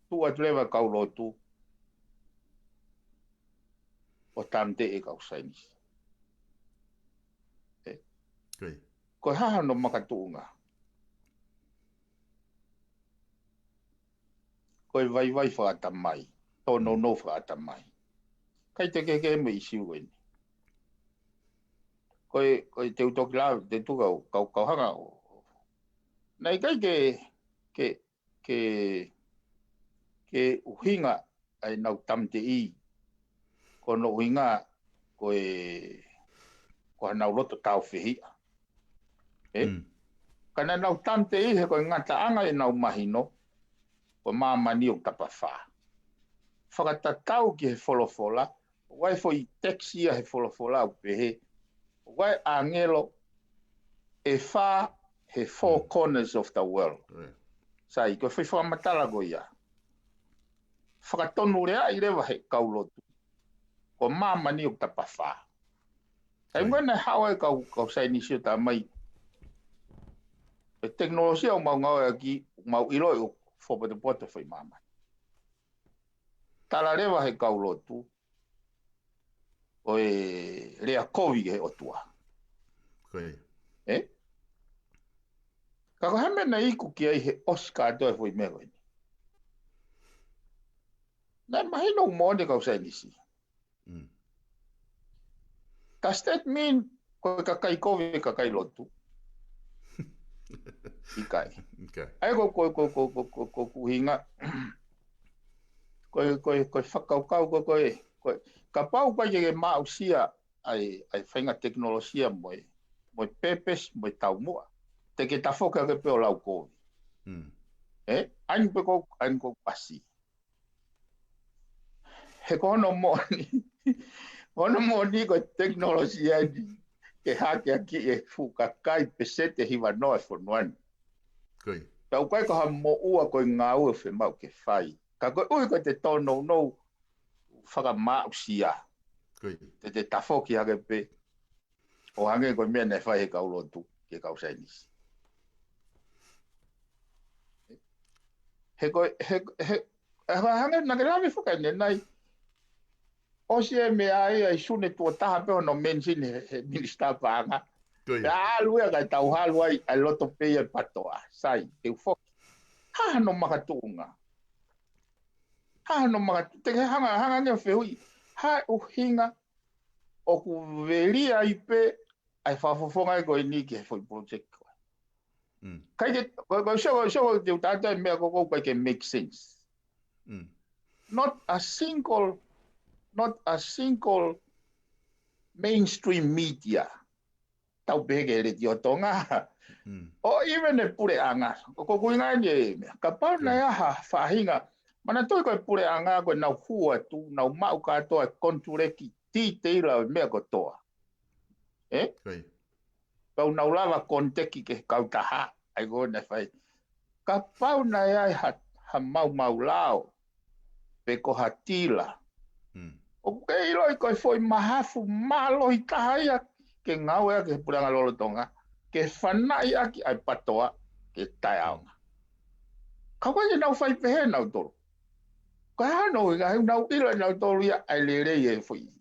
Tuʻu atu leva kau lotu, ʻo tāmateʻi e kau saienisi. Ē? Ko ia. Ko e hā hono makatuʻunga? Ko e vaivai fakaʻatamai, tōnounou fakaʻatamai. ʻIkai toe kehekehe mo e ʻisiū ko eni. Ko e, ko e te u toki lave, te u tuku au, kau, kau hanga ʻo, naʻe ʻikai ke, ke, ke, ke ʻuhinga ʻa ʻenau tāmateʻi, ko hono ʻuhinga ko e, ko ʻenau loto tāufehiʻa. Ē? Mm. Ka naʻa nau tāmateʻi he ko e ngataʻanga ʻenau mahino, ko māmani ʻoku tapafā. Fakatatau ki he folofola, ʻOku ʻi ai e foʻi text ia he folofola ʻoku pehē, ʻoku ʻi ai e ʻāngelo ʻe fā he four corners of the world. Sai, ko e foʻi fakamatala ko ia. Fakatonuleaʻi leva he kau lotu, ko māmani ʻoku tapafā. Taimi ko ē naʻe haʻu ai e kau, kau saienisi ʻo talamai, e tekinolosia ʻoku mau ngāueʻaki, ʻoku mau ʻiloʻi ʻoku fōpotopoto e foʻi māmani. Tala leva he kau lotu, ʻo e lea kovi ki he ʻOtua. Ē? Ka ko e hā e meʻa naʻe iku ki ai he ʻosi kātoa e foʻi meʻa ko eni? Naʻe mahino ʻoku moʻoni e kau saienisi. Does that mean ko e kakai kovi e kakai lotu? ʻIkai. ʻA ia ko, ko, ko, ko, ko, ko, ko ʻuhinga. Ko e, ko e, ko e fakakaukau ko, ko e, ko e, kapau ʻoku ʻikai ke ke maʻusia ʻa e, ʻa e faʻahinga tekinolosia mo e, mo e purpose, mo e taumuʻa, te ke tafoki hake pē ʻo lau kovi. Ē? ʻAi pē ko, ʻai ko pasi. He ko hono moʻoni, hono moʻoni ko e tekinolosia ni ke hakeakiʻi e fuʻu kakai peseti ʻe hiva noa e fonua ni. Pea ʻoku ʻikai ko ha moʻua ko e ngāue ʻoku fiemaʻu ke fai. Ka koeʻuhi ko e te tōnounou fakamaʻusia. Te te tafoki hake pē ʻo hangē ko e meʻa naʻe fai he kau lotu ki he kau saienisi. He ko e, he, he, he hangē naʻa ke lave foki ʻanenai. ʻOsi e meʻa ia ʻi Sune tuʻo taha pē hono mention he, he minisitā paʻanga. Pea ʻalu ia kae tau halu ai, ʻa e loto pē ia e PTOA. Sai, te u foki. Hā hono makatuʻunga? Hā hono makatuʻunga? Te ke hanga, hanga ange ʻo fehuʻi. Hā e ʻuhinga ʻoku veli ai pē ʻa e fakafofonga ko eni ki he foʻi project ko ē? ʻIkai ke, ko, ko, so, so, te u tala e meʻa ko, ko, ʻikai ke make sense. Not a single, not a single mainstream media. Tau pehē ki he Letiō Tonga. ʻO even e puleʻanga. Ko, ko ʻuhinga eni e meʻa. Kapau naʻe ʻi ai ha faʻahinga. Manatuʻi ko e puleʻanga ko ʻenau hū atu, nau maʻu kātoa e konituleki, titeila e meʻa kotoa. Ē? Pea nau lava konitaki ki he kautaha, ʻa ia ko ē naʻe fai. Kapau naʻe ʻi ai ha, ha maumau lao, pe ko ha tila. ʻOku ke ʻiloʻi ko e foʻi mahafu mālohi taha ia ke ngāueʻaki he puleʻanga lolotonga, ke fanaʻi ʻaki ʻa e PTOA, ke taʻeʻaonga. Ka ko e nau fai pehē nautolu. Ka hano ʻuhinga he nau ʻilo nautolu ia ʻa e lelei e foʻi.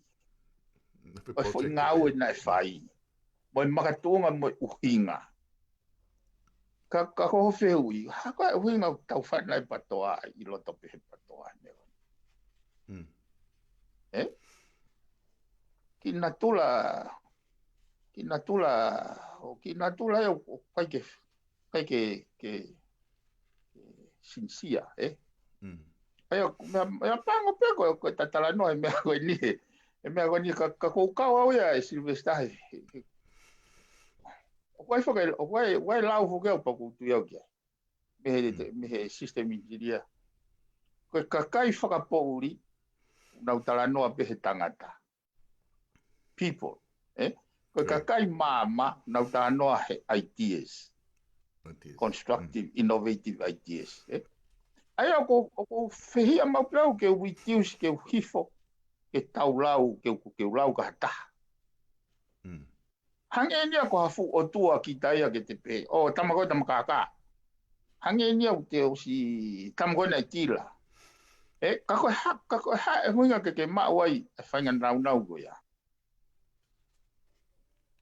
ʻO e foʻi ngāue naʻe fai. Mo e makatuʻunga mo e ʻuhinga. Ka, ka ko hoʻo fehuʻi, hā ko e ʻuhinga ʻoku tau fanaʻi PTOA ʻi loto pē he PTOA he meʻa. Ē? Ki natula, ki natula, ʻo ki natula ʻoku ʻikai ke, ʻikai ke, ke, ke sincere, ē? ʻA ia, meʻa, meʻa pango pē ko, ko e talanoa he meʻa ko eni he, he meʻa ko eni ka, ka ʻoku ou kau au ia ʻe Sylvester he, he, he, ʻoku ʻi ai foki, ʻoku ʻi ai, ʻoku ʻi ai e lau foki ʻoku pau ke u tui au ki ai. Mei he, mei he system engineer. Ko e kakai fakapoʻuli, nau talanoa pē he tangata. People, ē? Ko e kakai maama, nau talanoa he ideas. Constructive, innovative ideas, ē? ʻA ia ʻoku, ʻoku ou fehiʻa maʻu pē au ke u reduce, ke u hifo, ke tau lau, ke u, ke u lau ka ha taha. Hangē eni ia ko ha fuʻu ʻotua kita ia ke te pehē, ʻo, tama ko e tama kākā. Hangē eni ia ʻoku te ʻosi tama ko e naʻe tila. Ē, ka ko e hā, ka ko e hā e ʻuhinga ke ke maʻu ai e faʻahinga naunau ko ia.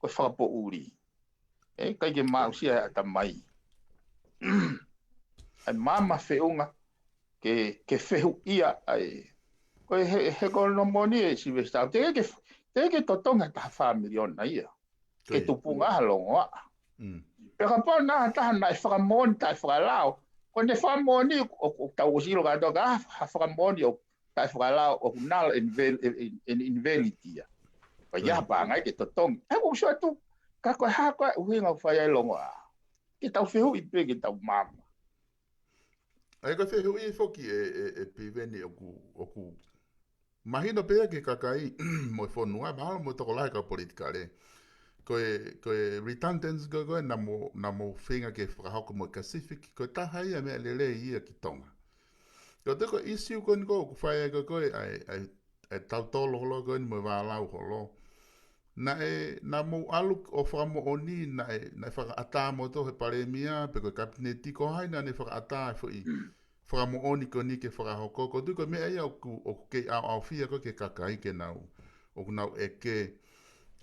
Ko e fakapoʻuli. Ē, ʻikai ke maʻusia e ʻatamai. ʻA e maama feʻunga ke, ke fehuʻia ai. Ko e he, he ko hono moʻoni ē Sylvester, te ke, te ke totongi ha taha fā miliona ia. Ke tupunga ha longoaʻa. Pea kapau naʻe ʻi ai ha taha naʻe fakamoʻoni taʻefakalao. Ko ʻene fakamoʻoni ʻo, ʻo tau ʻosi ʻilo kātoa ka ha fakamoʻoni ʻoku taʻefakalao ʻoku null and vel-, and, and invalid ia. Ko ia ha paʻanga ia ke totongi. ʻA ia ʻoku ou sio atu, ka ko e hā ko e ʻuhinga ʻoku fai ai e longoaʻa. Ke tau fehuʻi pē, ke tau maama. ʻA ia ko e fehuʻi foki ē, ē, ē Piveni ʻoku, ʻoku, mahino pē ia ki he kakai mo e fonua, mahalo mo e tokolahi kau politikale. Ko e, ko e redundancy ko ē, ko ē naʻa mou, naʻa mou feinga ke fakahoko mo e CACIFIC, ko e taha ia e meʻa lelei ia ki Tonga. Ko e toko issue ko eni ko ē ʻoku fai ai ko ē, ko ē ʻa e, ʻa e, ʻa e tautolo holo ko eni mo e vālau holo. Naʻe, naʻa mou ʻalu ʻo fakamoʻoni, naʻe, naʻe fakaʻatā moutolu ʻe he palēmia, pe ko e kapineti, ko hai naʻa ne fakaʻatā e foʻi fakamoʻoni ko eni ke fakahoko. ʻOku ou tui ko e meʻa ia ʻoku, ʻoku kei ʻaoʻaofia ko ē ki he kakai ke nau, ʻoku nau ʻeke.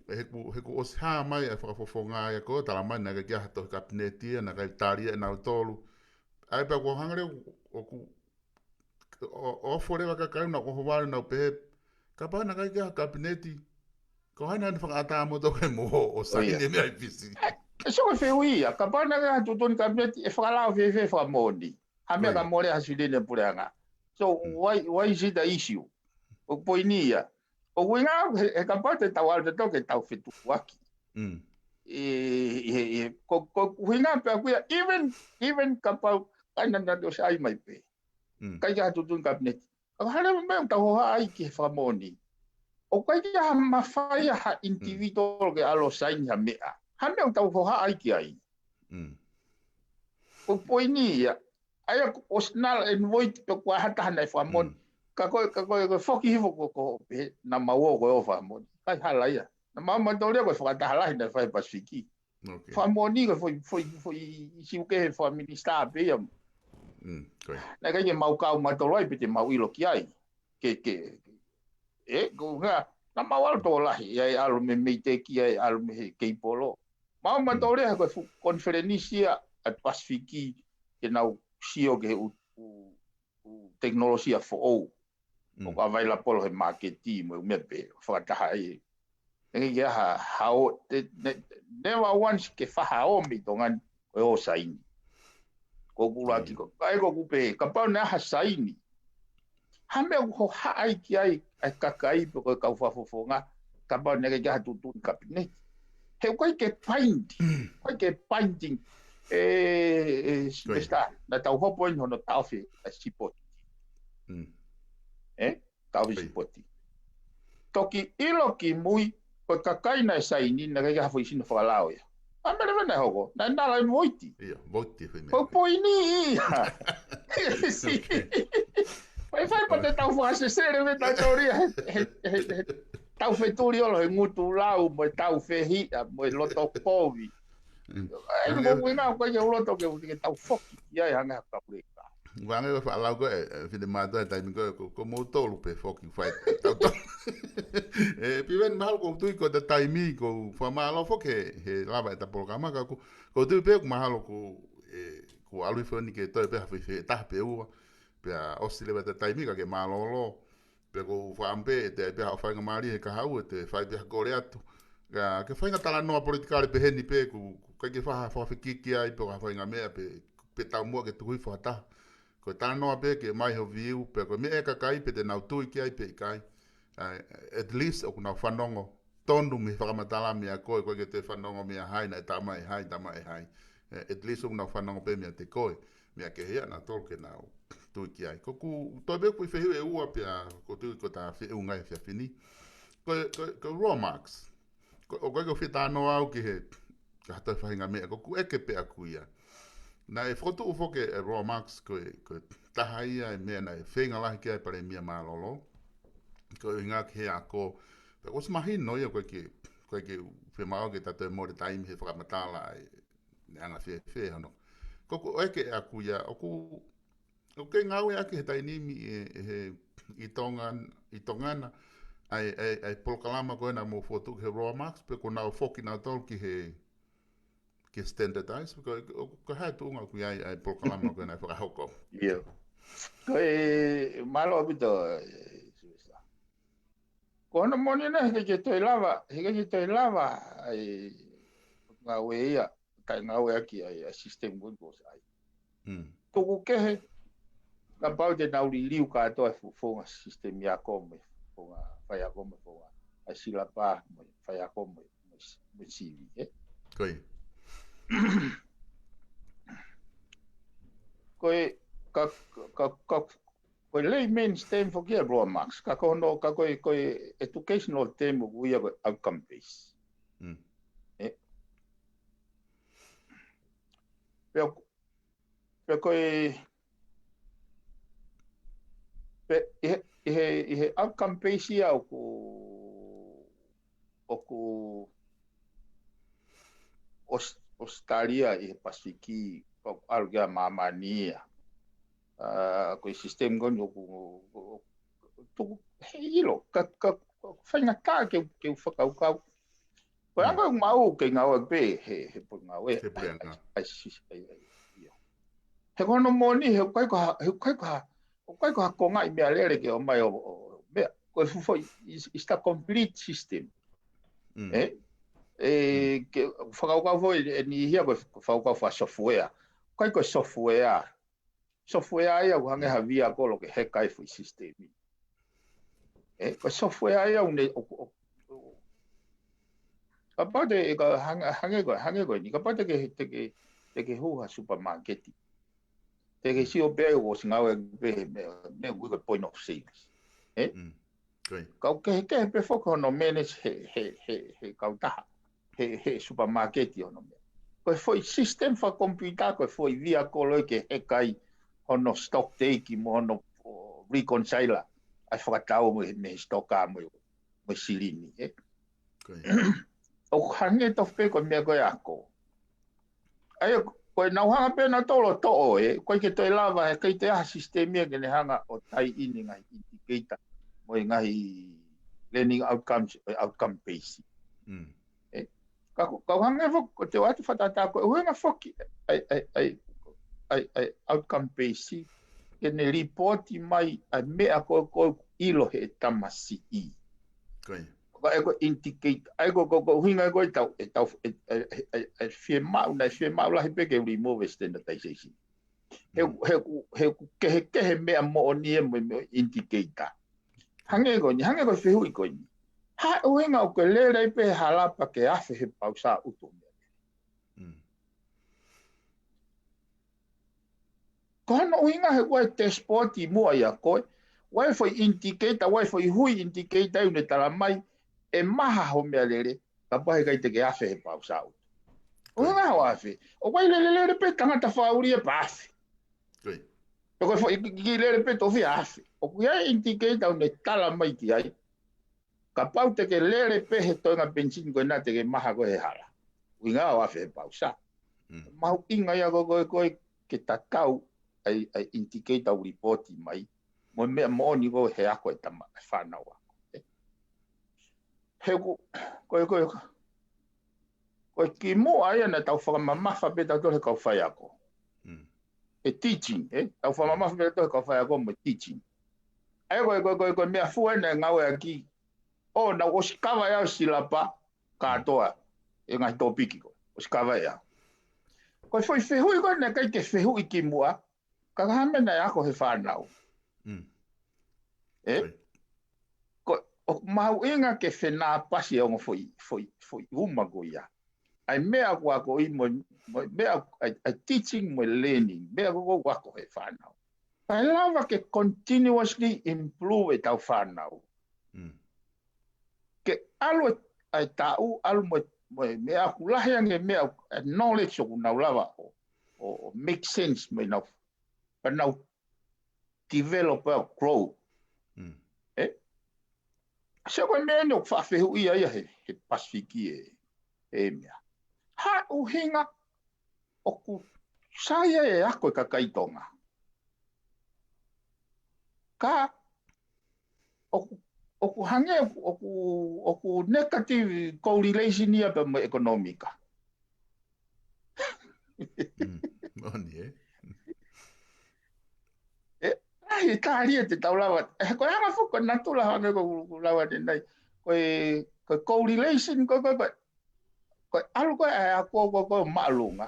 He ʻoku, he ʻoku ʻosi hā mai ʻa e fakafofonga ia ko ē, talamai naʻe ʻikai ke ʻi ai ha tohi kapineti ia, naʻe ʻikai tali ia ʻe nautolu. ʻA ia pea ʻoku hangē ʻoku, ʻo, ʻo ofo leva e kakai naʻa nau ʻohovale nau pehē, kapau naʻe ʻikai ke ʻi ai ha kapineti, ko hai naʻa ne fakaʻatā moutolu ke mou ō ʻo saini e meʻa ʻi Fisi. ʻE, ʻe, so ko e fehuʻi ia, kapau naʻe ʻikai ha tuʻutuʻuni kapineti, ʻe fakalao fēfē e fakamoʻoni? Ha meʻa ka mole ha silini e puleʻanga. So, why, why is it the issue? ʻO poini ia. ʻO ʻuhinga he, he kapau te tau ʻalu te tau ke tau fetukuaki. Mm. ʻE, ʻe, ʻe, ko, ko ʻuhinga pē ʻaku ia, even, even kapau, ʻikai naʻa nau ʻosi ʻai mai pē. Mm. ʻIkai ke ʻi ai ha tuʻutuʻuni kapineti. Ka ko e hā leva e meʻa ʻoku tau hohaʻa ai ki he fakamoʻoni? ʻOku ʻikai ke ʻi ai ha mafai ʻa ha individual ke ʻalu ʻo saini ha meʻa. Ha meʻa ʻoku tau hohaʻa ai ki ai? Mm. Ko e poini ia, ʻa ia ʻoku ʻosi null and void pē, ʻoku ʻikai ha taha naʻe fakamoʻoni. Mm. Ka ko e, ka ko e, ko e foki hifo ko, ko, pehē naʻa mau ō ko e ō fakamoʻoni. ʻIkai hala ia. Naʻa mau mātuʻa ia ko e fakataha lahi naʻe fai Pasifiki. Okay. Fakamoʻoni ko e foʻi, foʻi, foʻi ʻisiū kehe fakaminisitā pē ia. Mm, ko ia. Naʻe ʻikai ke mau kau mautolu ai pe te mau ʻilo ki ai. Ke, ke, ʻe, ko e ʻuhinga, naʻa mau ʻalu tokolahi, ʻi ai ʻalu mei Meiteki, ʻi ai ʻalu mei he Keipolo. Mau mātuʻa ia ko e fuʻu konifelenisi ia ʻa e Pasifiki ke nau sio ki he ʻū, ʻū, ʻū tekinolosia foʻou. Mm. ʻOku available he māketi mo e meʻa pē, fakataha ai. Naʻe ʻikai ke ʻi ai ha, ha ō, te, ne, never once ke fai ha ō mei Tonga ni, ko e ō saini. Ko ʻeku ʻuluaki ko, ʻa ia ko ʻeku pehē, kapau naʻe ʻi ai ha saini. Ha meʻa ʻoku hohaʻa ai ki ai, ʻa e kakai pe ko e kau fakafofonga, kapau naʻe ʻikai ke ʻi ai ha tuʻutuʻuni kapineti. He ʻoku ʻikai ke bind, ʻoku ʻikai ke binding. ʻE, ʻe, Silivesitā, naʻa tau hopo eni hono taʻofi ʻa e sipoti. Mm. ʻE? Taʻofi sipoti. Toki ʻilo ki mui, ko e kakai naʻe saini, naʻe ʻikai ke ʻi ai ha foʻi sino fakalao ia. ʻA e meʻa leva naʻe hoko, naʻe null and void. Ia, void e foʻi meʻa. Ko e poini ia. Okay. Fai fai pē te tau fakasesele mei tautolu ia he, he, he, he, tau fetuli ʻolo he ngutu lau, mo e tau fehiʻa, mo e loto kovi. Mm. ʻE, ko e ʻuhinga ko ia ʻoku ou loto ke, ke tau foki ia ʻi he anga e kauleka. Vanga ko e faʻa lau ko ē, ʻe, Finemātuʻa, he taimi ko ē, ko, ko moutolu pē foki fai tautolu. ʻE, Piveni, mahalo ʻoku ou tui ko e taimi ko e fakamālō foki he, he lava ʻeta polokalama ka ʻoku, ʻoku ou tui pē ʻoku mahalo ʻoku, ʻe, ʻoku ʻalu hifo eni ke toe pē ha foʻi feʻataha pe ua, pea ʻosi leva ʻeta taimi ka ke mālōlō. Pea ʻoku ou fakaʻamu pē ʻe toe ʻi ai pē haʻo faingamālie he kahaʻu ʻe toe fai pē ha kole atu. Ka, ke fainga talanoa politikale peheni pē, ʻoku, ʻoku ʻikai ke fai ha fakafekiki ai, pe ko ha fainga meʻa pē, pe taumuʻa ke tuku hifo ha taha. Ko e talanoa pē ke ʻomai ho view, pe ko e meʻa ʻa e kakai pe te nau tui ki ai pe ʻikai. ʻA, at least ʻoku nau fanongo tonu mei he fakamatala meia koe, ʻoku ʻikai ke toe fanongo meia hai, naʻe tala mai ʻe hai, tala mai ʻe hai. ʻE, at least ʻoku nau fanongo pē meiate koe, meʻa kehe ia ʻanautolu ke nau tui ki ai. Ko ʻeku toe pē ʻeku foʻi fehuʻi ʻe ua pea ʻoku ou tui ko ʻeta feʻunga he efiafi ni. Ko, ko, ko e ROMAX. Ko, ʻoku ʻikai ke u fie talanoa au ki he, ki ha toe faʻahinga meʻa, ʻoku ou ʻeke pē ʻaku ia. Naʻe fokotuʻu foki e ROMAX ko e, ko e taha ia e meʻa naʻe feinga lahi ki ai e Palēmia Mālōlō. Ko e ʻuhinga ki he ako. Pea ʻoku ʻosi mahino ia ʻoku ʻikai ke, ʻoku ʻikai ke u fiemaʻu ke ta toe mole taimi he fakamatala ʻa e, ne anga fēfē hono. Ko ʻeku ʻeke ʻaku ia, ʻoku, ʻoku ke ngāueʻaki he taimi ni ʻe, ʻe he, ʻi Tonga, ʻi Tonga na, ʻa e, ʻa e, ʻa e polokalama ko ē naʻa mou fokotuʻu ki he ROMAX, pe kuo nau foki nautolu ki he, ki he standardize, ko, ko, ko e hā e tuʻunga ʻoku ʻi ai ʻa e polokalama ko ē naʻe fakahoko? ʻIo. Ko e, mālō ʻaupito, ʻe, Silivesitā. Ko hono moʻoni ena, heʻikai ke toe lava, heʻikai ke toe lava ʻa e ngāue ia, kae ngāueʻaki ʻa e, ʻa e system ko ē kuo ʻosi ʻai. Mm. Tuku kehe, kapau te nau liliu kātoa e fo-, founga system ako mo e founga faiako mo e founga ʻa e silapa mo e faiako mo e, mo e s-, mo e sivi, ē? Ko ia. Ko e, ka, ka, ka, ko e layman's term foki ia Roa Marks, ka ko hono, ka ko e, ko e educational term ʻoku ui ia ko e outcome base. Mm. ʻE? Pea, pea ko e, pea ʻi he, ʻi he, ʻi he outcome base ia ʻoku, ʻoku ʻOs-, ʻAositelēlia ʻi he Pasifiki, ʻoku ʻalu ki ai māmani ia. ʻA, ko e system ko eni ʻoku, ʻoku, ʻoku tuku, heiʻilo, ka, ka, ka faingataʻa ke, ke u fakakaukau. Ko e anga ʻoku mau kei ngāue pē, he, he pō ngāue. He pō ngāue. ʻAi, ʻaisisi, ʻai, ʻai, ʻio. He ko hono moʻoni, he ʻikai ko ha, he ʻikai ko ha, ʻikai ko ha konga ʻi meʻalele ke ʻomai ʻo, ʻo, ʻo, meʻa, ko e fuʻu foʻi, is, is the complete system. Mm. ʻE? ʻE, ke, fakakaukau foʻi, ʻe niʻihi ia ko e fakakaukau fakasofuea. ʻIkai ko e sofuea. Sofuea ia ʻoku hangē ha vehicle ke heka e foʻi system. ʻE, ko e sofuea ia ʻoku ne, ʻo, ʻo, ʻo, kapau te, ʻe ka hangē, hangē ko, hangē ko eni, kapau te ke, te ke, te ke hū ha supermarket. Te ke sio pē ʻoku ʻosi ngāue pē he meʻa, meʻa ʻoku ui ko e point of sales. ʻE? Mm. Ko ia. Ka ʻoku kehekehe pē foki hono manage he, he, he, he kautaha. He, he supermarket ʻi hono meʻa. Ko e foʻi system fakakomipiuta, ko e foʻi vehicle ia ke heka ai hono stock take mo hono, ʻo, reconcile ʻa e fakatau mo e, mei he stock mo e, mo e silini, ʻe? Ko ia. ʻOku hangē tofu pē ko e meʻa ko e ako. ʻA ia, ko e nau hanga pē nautolu ʻo toʻo, ʻe, ʻikai ke toe lava, he ʻikai toe ʻi ai ha system ia ke ne hanga ʻo tie in e ngaahi indicator mo e ngaahi learning outcomes, ʻe, outcome base. Mm. ʻE, ka ko, ka hangē foki, ko e te ʻoatu fakatātā ko e ʻuhinga foki, ʻai, ʻai, ʻai, ʻai, ʻai, outcome base, ke ne lipooti mai ʻa e meʻa ko ē ʻoku ʻilo he tamasiʻi. Ko ia. Ka ʻe ko e indicator, ʻa ia ko, ko, ko e ʻuhinga ko ē ʻetau, ʻetau, ʻe, ʻe, ʻe, ʻe, ʻe fiemaʻu, naʻe fiemaʻu lahi pē ke remove e standardization. He, mm, he, he, he kehekehe meʻa moʻoni ʻe mo e, mo e indicator. Hangē ko eni, hangē ko e fehuʻi ko eni. Ko e ʻuhinga ʻoku ke lele ai pē he hala pea ke afe he pausa ʻutu meʻa. Mm. Ko hono ʻuhinga he ʻoku ʻi ai e dashboard ʻi muʻa ʻia koe, ʻoku ʻi ai e foʻi indicator, ʻoku ʻi ai e foʻi hui indicator ʻoku ne tala mai, ʻe maha ho meʻalele, kapau he ʻikai te ke afe he pausa ʻutu. Ko ia. ʻUhinga hoʻo afe, ʻoku ʻi ai e lele, lele pē tangata fakaʻuli ia pea afe. Ko ia. Pe ko e foʻi kiʻi lele pē tofi afe. ʻOku ʻi ai e indicator ʻoku ne tala mai ki ai, kapau te ke lele pē he toenga penisini ko ena te ke maha koe he hala. ʻUhinga hoʻo afe he pausa. Mm. Mahuʻinga ia ko e, ko e, ko e ke tatau ʻa e, ʻa e indicator ʻoku lipooti mai. Mo e meʻa moʻoni ko e he ako e tama, e fānau ako. He ʻoku, ko e, ko e, ko e kimuʻa ia naʻa tau fakamamafa pē tautolu he kau faiako. Mm. E teaching, ʻe? Tau fakamamafa pē tautolu he kau faiako mo e teaching. ʻA ia ko e, ko e, ko e, ko e meʻa fua naʻe ngāueʻaki ʻo nau ʻosi kava ʻe au silapa kātoa, ʻe ngaahi tōpiki ko ē. ʻOsi kava ʻe au. Ko e foʻi fehuʻi ko ē naʻe ʻikai ke fehuʻi kimuʻa, ka ko e hā e meʻa naʻe ako he fānau. Mm. ʻE? Ko ia. Ko, ʻoku mahuʻinga ke fenāpasi ʻa e ongo foʻi, foʻi, foʻi uma ko ia. ʻA e meʻa ʻoku akoʻi mo, mo e meʻa, ʻa e, ʻa e teaching mo e learning, meʻa ko ē ʻoku ako he fānau. Kae lava ke continuously improve ʻetau fānau. Mm. Ke ʻalu e, ʻa e taʻu, ʻalu mo e, mo e meʻa ʻoku lahi ange meʻa, e knowledge ʻoku nau lava ʻo, ʻo, ʻo make sense mo e nau, pea nau develop ʻo grow. Mm. ʻE? Sio ko e meʻa eni ʻoku faʻa fehuʻia ia he, he Pasifiki ʻe, ʻe meʻa. Ko e ʻuhinga ʻoku sai ai e ako e kakai Tonga. Ka ʻoku, ʻoku hangē ʻoku, ʻoku, ʻoku negative correlation ia pea mo e ʻekonōmika. Mm, moʻoni, ʻe? ʻE, ʻa ia tali ʻe te tau lava. ʻE, ko e anga foki ko e natula hangē ko ʻeku lava ʻanenai. Ko e, ko e correlation, ko e, ko e, ko e, ko e ʻalu ko ē ʻa e ako ko ē, ko ē ʻo māʻolunga.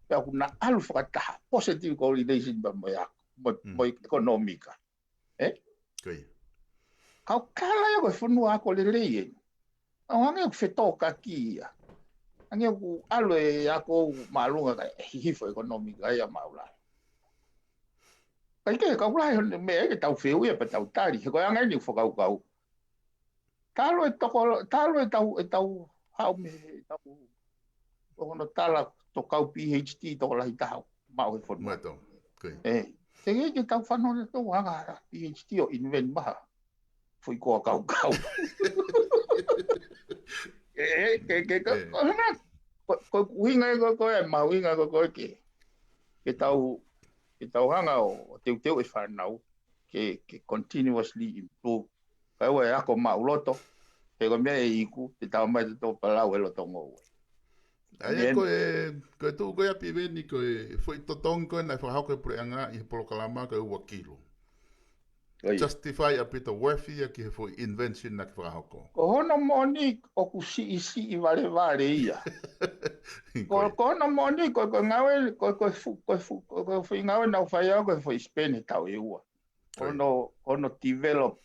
Pea ʻoku na ʻalu fakataha, positive correlation pea mo e ako, mo, mm, mo e ʻekonōmika. ʻE? Ko ia. Kau tala ia ko e fonua ako lelei ē. ʻOku hangē ʻoku fetōkaki ia. Hangē ʻoku ʻalu e ako māʻolunga kae hihifo e ʻekonōmika ia māʻulalo. ʻIkai ke kau lahi hono meʻa ke tau fehuʻia pea tau tali, he ko e anga eni ʻeku fakakaukau. Talu e toko, talu e tau, e tau haʻu mei he tau, ʻo hono tala tokau PhD tokolahi taha ʻoku maʻu he fonua. Mato, okay. ʻE, teʻeki ke tau fanongo ʻetau anga PhD ʻo invent mai ha foʻi koa kaukau. ʻE, ke, ke, ke, ʻE. ko, ko, ko, ʻuhinga ko, ko e, mahuʻinga ko, ko e ke, ke tau, ke tau hanga ʻo, ʻo teuteu e fānau, ke, ke continuously improve. Kae ʻoua ʻe ako maʻuloto, he ko e meʻa ʻe iku, te tau mai te tau palau e loto ngoue. ʻA ia, ko e, ko e tuʻu ko ia Piveni, ko e foʻi totongi ko ē naʻe fakahoko e puleʻanga ʻi he polokalama ko e ua kilu. Justify ʻaupito worth ia ki he foʻi invention naʻe fakahoko. Ko hono moʻoni ʻoku siʻisiʻi valevale ia. Ko, ko hono moʻoni, ko, ko e ngāue, ko, ko e fu-, ko e fu-, ko, ko e foʻi ngāue naʻa ku fai au, ko e foʻi spend he taʻu ʻe ua. Ko hono, hono develop.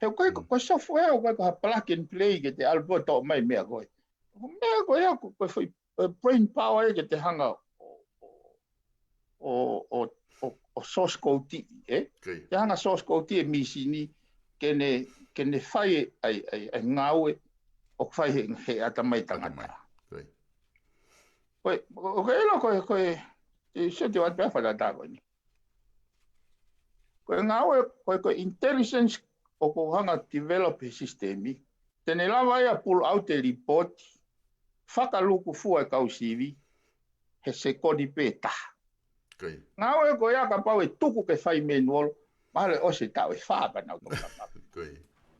He ko e, ko e software, ko e, ko ha plug and play ke te ʻalu pē ʻo toʻo mai meʻa ko ē. Ko e meʻa ko ia, ko, ko e foʻi, ʻe brain power ia ke te hanga ʻo, ʻo, ʻo, ʻo, ʻo, ʻo source code ʻi, ʻe? Te hanga source code ʻi e mīsini ke ne, ke ne fai e, ʻai, ʻai, ʻai ngāue ʻoku fai he, he ʻatamai tangata. Ko e, ʻo, ʻo ke ʻilo ko e, ko e, ʻe sio te watu pea fakatātā ko eni. Ko e ngāue, ko e, ko e intelligence ʻoku hanga develop he sisitemi. Te ne lava ia pull out e report, fakalūkufua e kau sivi, he sekoni pē taha. Ngāue ko ia kapau ʻe tuku ke fai manual, mahalo ʻe ʻosi e taʻu ʻe fā pea nau toka papa.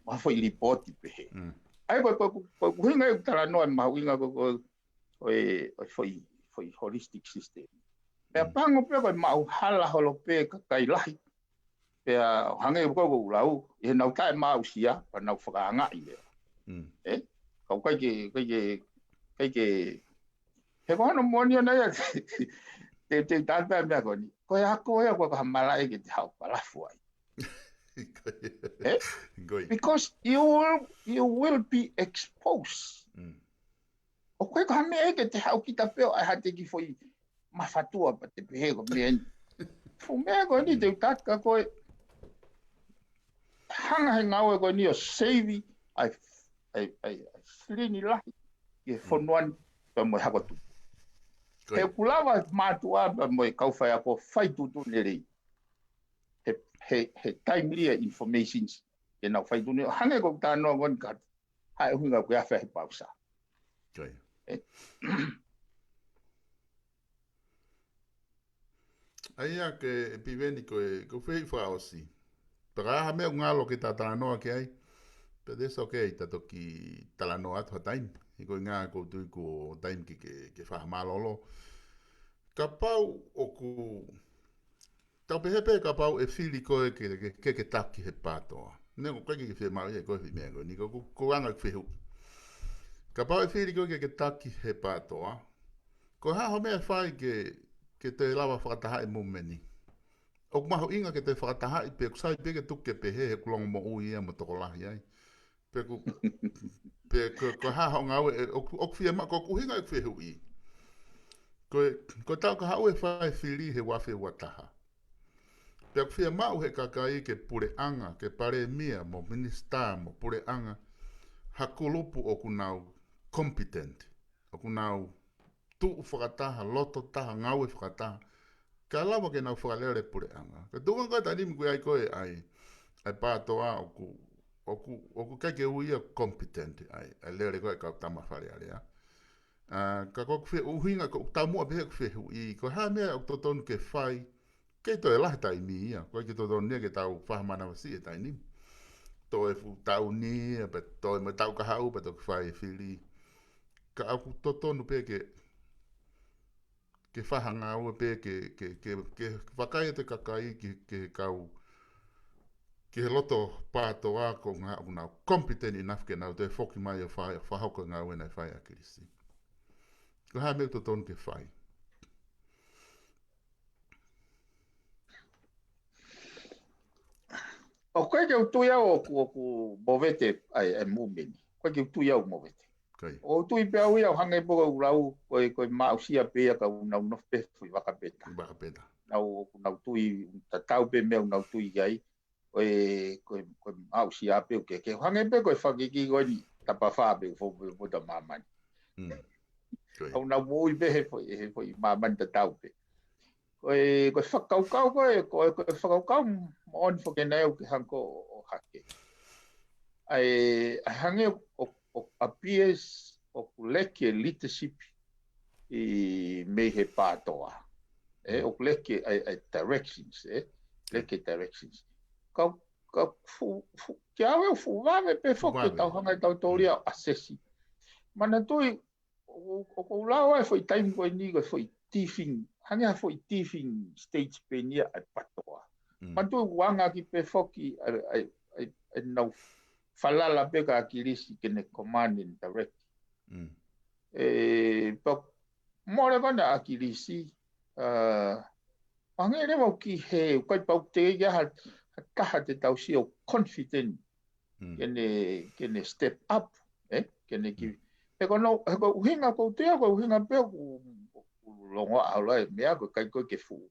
Ma foʻi report pē he. ʻA ia ko, ko, ko, ko e ʻuhinga ʻeku talanoa e mahuʻinga ko, ko, ko e, ko e foʻi, foʻi holistic system. Pea pango pē ko e maʻu hala holo pē kakai lahi. Pea hangē ko ʻeku lau, ʻi heʻenau taʻemaʻusia, pea nau fakaangaʻi leva. ʻE? Kau ʻikai ke, ʻikai ke, ʻikai ke, he ko hono moʻoni ʻona ia, te, te tātā meʻa ko eni. Ko e ako ia ko e ka malaʻe ke te hao palafu ai. ʻE? Because you will, you will be exposed. ʻOku ʻikai ko ha meʻa ke te hao kita pē ʻo ʻai ha te ki foʻi mafatua pea te pehē ko e meʻa ni. Fuʻu meʻa ko eni te u tātā ko e hanga he ngāue ko eni ʻo save ʻa e, ʻa e, ʻa e, ʻa e silini lahi ʻi he fonua ni pea mo e hako tupu. He ʻoku lava e mātuʻa pea mo e kau faiako fai tuʻutuʻuni lelei. He, he, he timely e informations ke nau fai tuʻutuʻuni. Hangē ko e talanoa ko eni ka haʻu e ʻuhinga ko e afe he pausa. ʻE. ʻA ia ke Piveni ko e, ko e fehuʻi fakaʻosi. Pea ka ʻi ai ha meʻa ʻoku ngalo ke ta talanoa ki ai. Pea te sio ke ta toki talanoa atu ha taimi. He ko e ʻuhinga ʻoku ou tui ko e taimi ke, ke, ke fakamālōlō. Kapau ʻoku Tau pehē pē kapau ʻe fili koe ke, ke, ke, ke taki he PTOA. Neongo ʻoku ʻikai ke fiemaʻu ia ʻe koe e foʻi meʻa ko eni, ko, ko, ko e anga ʻeku fehuʻi. Kapau ʻe fili koe ke, ke taki he PTOA, ko e hā hoʻo meʻa ʻe fai ke, ke toe lava fakatahaʻi e movement ni? ʻOku mahuʻinga ke toe fakatahaʻi pe ʻoku sai pē ke tuku ke pehē he ʻoku longomoʻui ia mo tokolahi ai. Pe ko, pe ko, ko e hā hoʻo ngāue, ʻe, ʻoku, ʻoku fiemaʻu, ko ʻeku ʻuhinga ʻeku fehuʻi. Ko e, ko e taʻu kahaʻu ʻe fai e fili he ua afe ua taha. Pea ʻoku fiemaʻu he kakai ke puleʻanga, ke palēmia, mo minisitā, mo puleʻanga, ha kulupu ʻoku nau competent, ʻoku nau tuʻu fakataha, loto taha, ngāue fakataha, kae lava ke nau fakalele puleʻanga. Ka tuʻunga ko e taimi ko ē ʻoku ʻi ai ko ē ʻa e, ʻa e PTOA ʻoku, ʻoku, ʻoku ʻikai ke ui ia competent ʻa e, ʻa e lele ko ē ʻa e kau tama Fale Alea. ʻA, ka ko ʻeku fe-, ʻuhinga ko ʻeku taumuʻa pē he ʻeku fehuʻi, ko e hā e meʻa ʻoku totonu ke fai, kei toe lahi e taimi ia, ʻoku ʻikai ke totonu ia ke tau fakamanavasiʻi e taimi ni. Toe fuʻu taʻu ni, pea toe mo e taʻu kahaʻu, pea toki fai e fili. Ka ʻoku totonu pē ke, ke fakangāue pē ke, ke, ke, ke vakai atu e kakai ki, ki he kau, ki he loto PTOA ko e hā ʻoku nau competent enough ke nau toe foki mai ʻo fai, fakahoko e ngāue naʻe fai ʻe ʻAkilisi. Ko e hā e meʻa ʻoku totonu ke fai? ʻOku ʻikai ke u tui au ʻoku, ʻoku movete ʻa e, ʻa e movement. ʻOku ʻikai ke u tui au movete. ʻOku ou tui pē au ia ʻo hangē pē ko ʻeku lau, ko e, ko e maʻusia pē ia ka ʻoku nau nofo pē he foʻi vaka pē taha. Vaka pē taha. nau, ʻoku nau tui, tatau pē meʻa ʻoku nau tui ki ai, ko e, ko e, ko e aʻusia pē ʻoku ke, ke hangē pē ko e fakakikī ko eni, tapafā pē, fo, fo, fo ta māmani. Mm. Ko ia. ʻOku nau moʻui pē he foʻi, he foʻi māmani tatau pē. Ko e, ko e fakakaukau ko e, ko e, ko e fakakaukau moʻoni foki ena ʻoku ke hanga ʻo, ʻo hake. ʻAi, ʻai hangē ʻo, ʻo appears ʻoku leke leadership ʻi mei he PTOA. ʻE, ʻoku leke ʻai, ʻai directions, ʻe? Leke directions. Ka, ka fu, fu, kia au ʻoku fuʻu vave pē foki ʻetau hanga ʻetau tōlia ʻo assess. Manatuʻi, ʻo, ʻo, ʻoku ou lau ai foʻi taimi ko eni ko e foʻi teething, hangē ha foʻi teething stage pē eni ia ʻa e PTOA. Mm. Manatuʻi ʻoku anga ki pē foki ʻa e, ʻa e, ʻa e, ʻa e nau falala pē ka ʻAkilisi ke ne command and direct. Mm. ʻE, pea mole ko ena ʻAkilisi, ʻa, hangē leva ʻoku ki he, ʻoku ʻikai pau te ia ha, ha taha te tau sio confident Mm. ke ne, ke ne step up, ʻe? Ke ne ki, Mm. he ko no, he ko e ʻuhinga ko e ʻuhinga, ko e ʻuhinga pē ʻoku, ʻoku longoaʻa ʻalu ai meʻa ko e ʻikai ko e ke fuʻu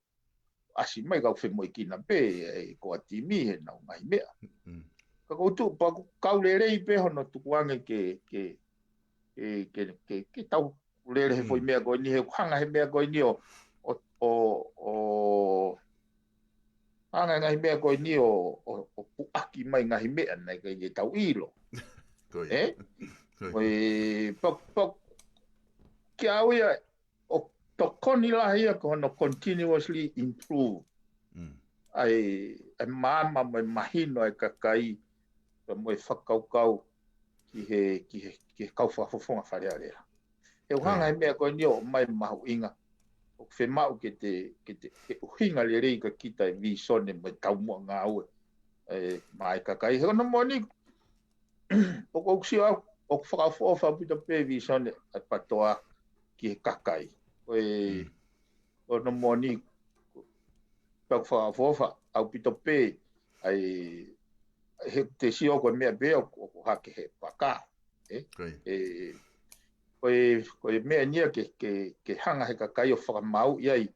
ʻasi mai kau femoʻuekina pē, ʻe ko e timi he nau ngaahi meʻa. Mm. Ka ko e tuʻu pea ʻoku kau lelei pē hono tukuange ke, ke, ke, ke, ke, ke tau lele he foʻi Mm. meʻa ko eni, he ʻoku hanga he meʻa ko eni ʻo, ʻo, ʻo, ʻo, hanga ngaahi meʻa ko eni ʻo, ʻo, ʻo puʻaki mai ngaahi meʻa naʻe ʻikai ke tau ʻilo. Ko ia. ʻE? Ko ia. Ko e, pea, pea, kia au ia, ʻoku tokoni lahi ia ko hono continuously improve. Mm. ʻAi, ʻai maama mo e mahino ʻa e kakai, pea mo e fakakaukau ki he, ki he, ki he kau fakafofonga Fale Alea. He ʻoku hanga he meʻa ko eni ʻo mai mahuʻinga. ʻOku fiemaʻu ke te, ke te, ke ʻuhinga lelei ka kita e visone mo e taumuʻa ngāue. ʻE, mai kakai. He ko hono moʻoni, ʻoku ou sio au, ʻoku fakaʻofoʻofa ʻaupito pē visone ʻa e PTOA ki he kakai. Ko e, Mm. ko hono moʻoni, pea ʻoku fakaʻofoʻofa ʻaupito pē, ʻai, he te sio ko e meʻa pē ʻoku, ʻoku hake he paka, ʻe? Ko ia. ʻE, ko e, ko e meʻa eni ia ke, ke, ke hanga he kakai ʻo fakamāuʻi ai,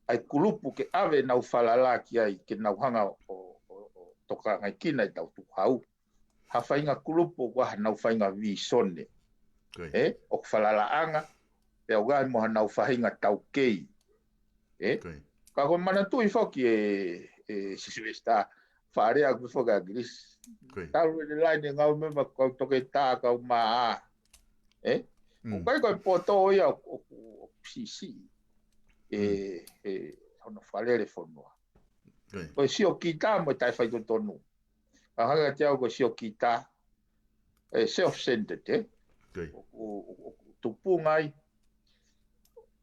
ʻai kulupu ke ʻave nau falala ki ai, ke nau hanga ʻo, ʻo, ʻo, ʻo tokangaʻi kina ʻetau tukuhau. Ha faʻahinga kulupu ʻoku ʻi ai hanau faʻahinga visone. Ko ia. ʻE, ʻoku falalaʻanga, pea ʻoku ʻi ai mo hanau faʻahinga taukei. ʻE? Ko ia. Ka ko e manatuʻi foki ʻe, ʻe Sylvester, faʻa lea ʻaku foki ʻa ʻAkilisi. Ko ia. Talu e laine ngāue meʻa kau toketā kau mā. ʻE? Mm. ʻOku ʻikai ko e poto ia ʻoku, ʻoku, ʻoku siʻisiʻi. ʻE, Mm. ʻe, hono fakalele fonua. Ko ia. Ko e sio kita mo e taʻefaitotonu. ʻA hanga te au ko e sio kita, ʻe self-centered, ʻe? Ko ia. ʻOku, ʻoku, ʻoku tupunga ai.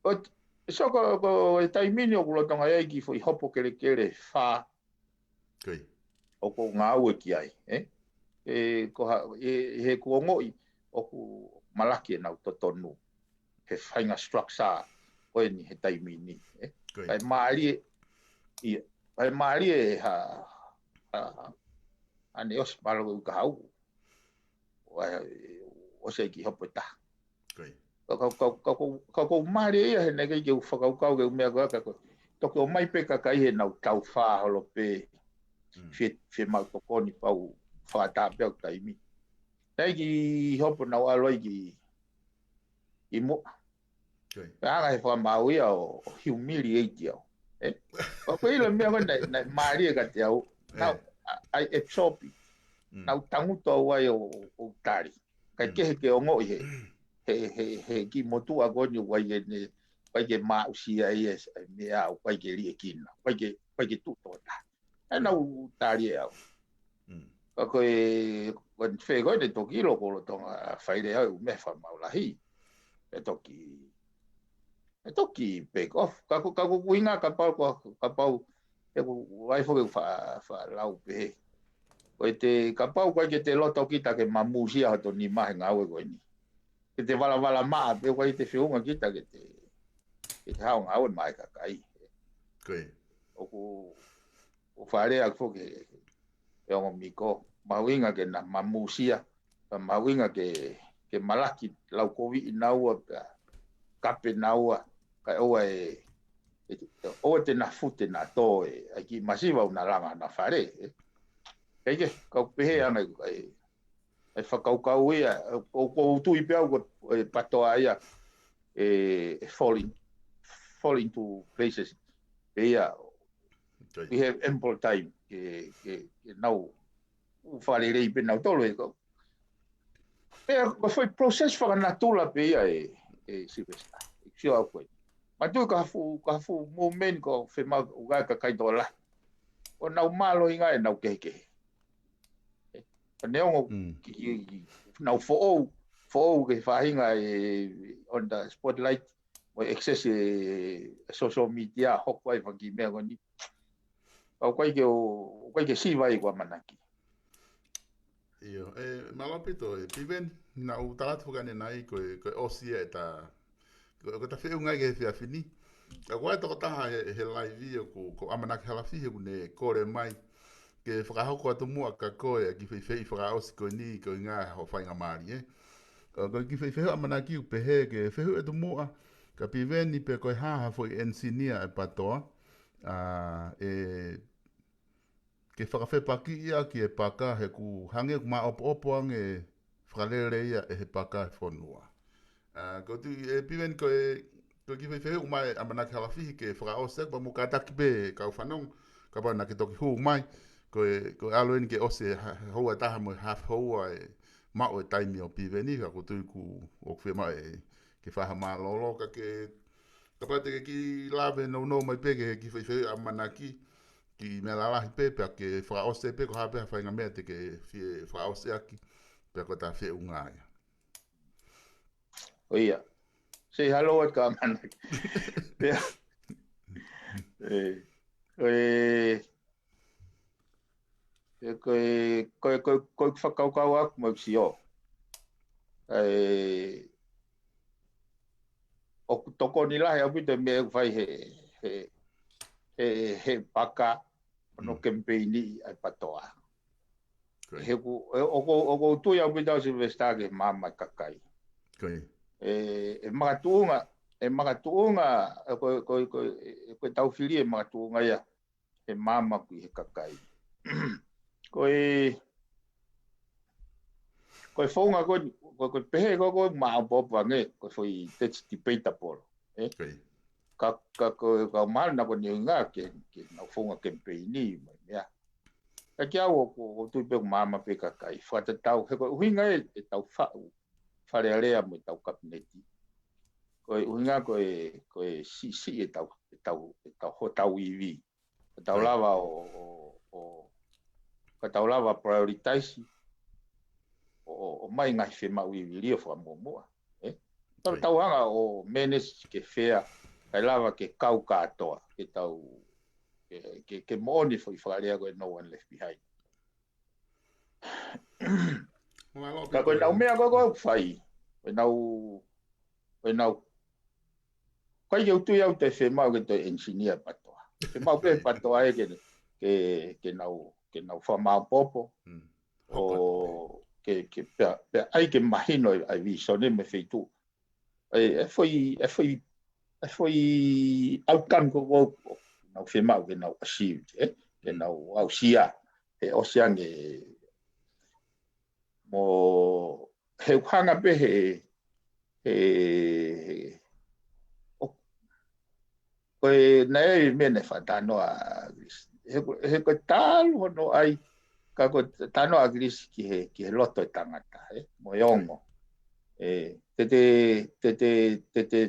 ʻO, so ko, ko e taimi ni ʻoku lolotonga ʻi ai ki he foʻi hopo kelekele fā. Ko ia. ʻOku ou ngāue ki ai, ʻe? ʻE, ko ha, ʻe, he ʻoku ongoʻi, ʻoku malaki ʻenau totonu. He faʻahinga structure ko eni he taimi ni, ʻe? Ko ia. Kae mālie, ia, kae mālie ha, ha, ʻa ʻene ʻosi mālō ʻo ka hau. ʻO, ʻosi ai ki hopo ʻe taha. Ko ia. Ka, ka, ka, ka, ka, ka ʻoku mālie ia he naʻe ʻikai ke u fakakaukau ke u meʻa ko ia ka ko e. Toki ʻomai pē kakai he nau tau fā holo pē. Mm. Fie, fiemaʻu tokoni pea u fakataha pē ʻeku taimi. Naʻe ʻikai ke hopo naʻa ku ʻalu ai ki, ki muʻa. Ko ia. Pea hanga he fakamaau ia ʻo, ʻo humiliate au. ʻE? ʻOku ʻilo meʻa ko ē naʻe, naʻe mālie kiate au. ʻE. Naʻa ku, I, I absorb it. Mm. Naʻa ku tangutu au ai ʻo, ʻo tali. Kae Mm. kehe ke ongoʻi he, he, he, he kiʻi motuʻa ko eni ʻoku ʻikai ke ne, ʻikai ke maʻusia ia e meʻa ʻoku ʻikai ke liʻekina. ʻIkai ke, ʻikai ke tuʻu tō taha. ʻE naʻa ku tali ʻe au. Mm. Ka ko e, ko e fē ko ē ne toki ʻilo ko lolotonga faile au ʻeku meʻa fakamaau lahi. ʻE toki, ʻe toki back off. Ka ko, ka ko e ʻuhinga kapau, ko, kapau, ʻeku ʻai foki ʻeku fa, faʻa lau pehē. Ko e te, kapau ko e ke te loto kita ke mamusia hoto nima he ngāue ko eni. Ke te valavala maʻa, pe ko e te feʻunga kita ke te, ke te hao ngāue mai kakai. Ko ia. ʻOku, ʻoku faʻa lea ʻaku foki he, he ongo miko, mahuʻinga ke na mamusia, ka mahuʻinga ke, ke malaki laukoviʻi naua, ka kape naua, kae ʻoua ʻe, ʻOua te na fute na tō e, ʻa e kiʻi masiva ʻoku na langa ʻana fale, ē. Kae kehe, kau pehē ʻana ʻi, ʻi, ʻi he fakakaukau ia, ʻoku, ʻoku tui pē au ko e PATOA ia, ē, ʻe fall in, fall into places. Pea ia, we have ample time ke, ke, ke nau ʻū fakalelei pē nautolu ē ko. Pea ko e foʻi process fakanatula pē ia ē, ē Sylvester. ʻE sio au ko ē. Mātuʻaki ka fuʻu, ka fuʻu movement ko e fiemaʻu ʻa e kakai tokolahi. ʻO nau mālohi ngā ʻenau kehekehe. Ē, ka neongo ki, ki, ki, nau foʻou, foʻou ki he faʻahinga ē on the spotlight, mo e access e, e social media, hoko ai faki meʻa ko eni. Ka ʻoku ʻikai ke ʻo, ʻoku ʻikai ke siva ai ko ʻamanaki. ʻIo, ē, mālō ʻaupito, ē, Piveni, naʻa ku tala atu foki ʻanenai ko e, ko e ʻosi ē ʻeta, ko, ko ʻeta feʻunga ki he efiafi ni. Ka ko e tokotaha he, he live ʻoku, ko ʻAmanaki Halafihi ʻoku ne kole mai ke fakahoko atu muʻa kia koe ʻa e kiʻi fehuʻi fakaʻosi ko eni, ko e ʻuhinga hoʻo faingamālie. Ē, ko e kiʻi fehuʻi ʻa ʻAmanaki ʻoku pehē ke fehuʻi atu muʻa kia Piveni pe ko e hā ha foʻi engineer ʻa e PATOA, ā, ē, ke fakafepakiʻi ʻaki e paka he ʻoku hangē ʻoku māʻopoʻopo ange fakalelei ia ʻe he paka e fonua. Ā, ko e tui ē Piveni ko e, ko e kiʻi fehuʻi ʻoku ʻomai ʻe ʻAmanaki Halafihi ke fakaʻosi ʻaki pea mo kātaki pē kau fanongo, kapau naʻa ke toki hū mai, ko e, ko e ʻalu eni ke ʻosi e ha-, houa ʻe taha mo e half hour ʻe maʻu e taimi ʻo Piveni, ka ʻoku tui ʻoku, ʻoku fiemaʻu ē ke fai ha mālōlō ka ke, kapau te ke kiʻi lave nounou mai pē ki he kiʻi fehuʻi ʻa ʻAmanaki, kiʻi meʻa lalahi pē, pea ke fakaʻosi pē ko e hā pē ha faʻahinga meʻa te ke fie fakaʻosi ʻaki, pea ko ʻeta feʻunga ia. ʻO ia. Say hello atu kia ʻAmanaki. Pea, ē, ē, ē, ko e, ko e, ko e, ko e fakakaukau ʻaku mo e sio. Ē, ʻoku tokoni lahi ʻaupito e meʻa ʻoku fai he, he, he, he paka, ʻo ne kemipeini ʻa e PATOA. He ʻoku, ē, ʻoku, ʻoku ou tui ʻaupito au Sylvester ki he maama ʻa e kakai. Ē, ʻe makatuʻunga, ʻe makatuʻunga, ē, ko, ko, ko, ē, ko ʻetau fili ʻe makatuʻunga ia he maama ki he kakai. Ko e, ko e founga ko, ko, ko e pehē ko, ko e māʻopoʻopo ange, ko e foʻi that's debatable. Ē? Ka, ka ko, ka mahalo naʻa ko ʻene ʻuhinga ke, ke nau founga kemipeini, mai meʻa. Ka kiate au ʻoku, ʻoku ou tui pē ʻoku maama pē kakai. Fakatatau, he ko e ʻuhinga ē, ʻetau faʻu, Fale Alea mo ʻetau kapineti. Ko e ʻuhinga ko e, ko e siʻisiʻi ʻetau, ʻetau, ʻetau, hotau ivi. Ka tau lava ʻo, ʻo, ʻo, ka tau lava prioritize, ʻo, ʻo, ʻo mai ngaahi fiemaʻu ivi lio fakamuʻomuʻa. Ē? Tau, tau hanga ʻo manage ke fair, kae lava ke kau kātoa, ke tau, ke, ke, ke moʻoni foʻi fakalea ko e no one left behind. Ka ko e nau meʻa ko, ko ʻoku fai, ko e nau, ko e nau, ʻikai ke u tui au te fiemaʻu ke toe engineer PATOA. Fiemaʻu pē PATOA ē ke, ke, ke nau, ke nau fakamāʻopoʻopo. ʻO ke, ke pea, pea ʻai ke mahino ʻa e visone mo e feituʻu. ʻE, ʻe foʻi, ʻe foʻi, ʻe foʻi outcome ko, ko, ko nau fiemaʻu ke nau achieve, ē? Ke nau aʻusia, he ʻosi ange mo he ʻuhinga pē he, he, ʻo, ko e naʻe ʻi ai e meʻa naʻe fakatalanoa, he ko, he ko e talu hono ʻai, ka ko e talanoa ʻa ʻAkilisi ki he, ki he loto e tangata, ē? Mo e ongo. Ē, te te, te te, te te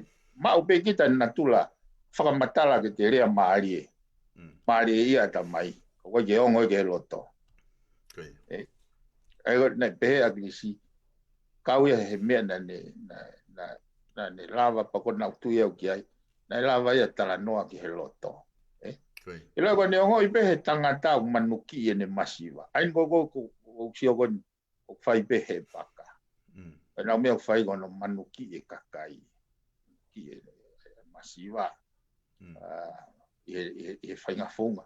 maʻu pē kita natula fakamatala ke te lea mālie. Mālie ia ʻatamai. Ka ʻoku ʻikai ke ongo ia ki he loto. Ē, ʻa ia ko e naʻe pehē ʻa ʻAkilisi, kau ia he meʻa naʻa ne, naʻa, naʻa, naʻa ne lava pea ko ʻeku tui au ki ai. Naʻe lava ia talanoa ki he loto. Ē? ʻIlo ko ʻene ongoʻi pē he tangata ʻoku manukiʻi ʻene masiva. ʻA ia ko, ko, ko, ko sio ko ʻoku fai pē he paka. ʻA ia nau meʻa ʻoku fai ko hono manukiʻi e kakai. Ki he, he masiva. ʻA, ʻi he, ʻi he, ʻi he faʻahinga founga.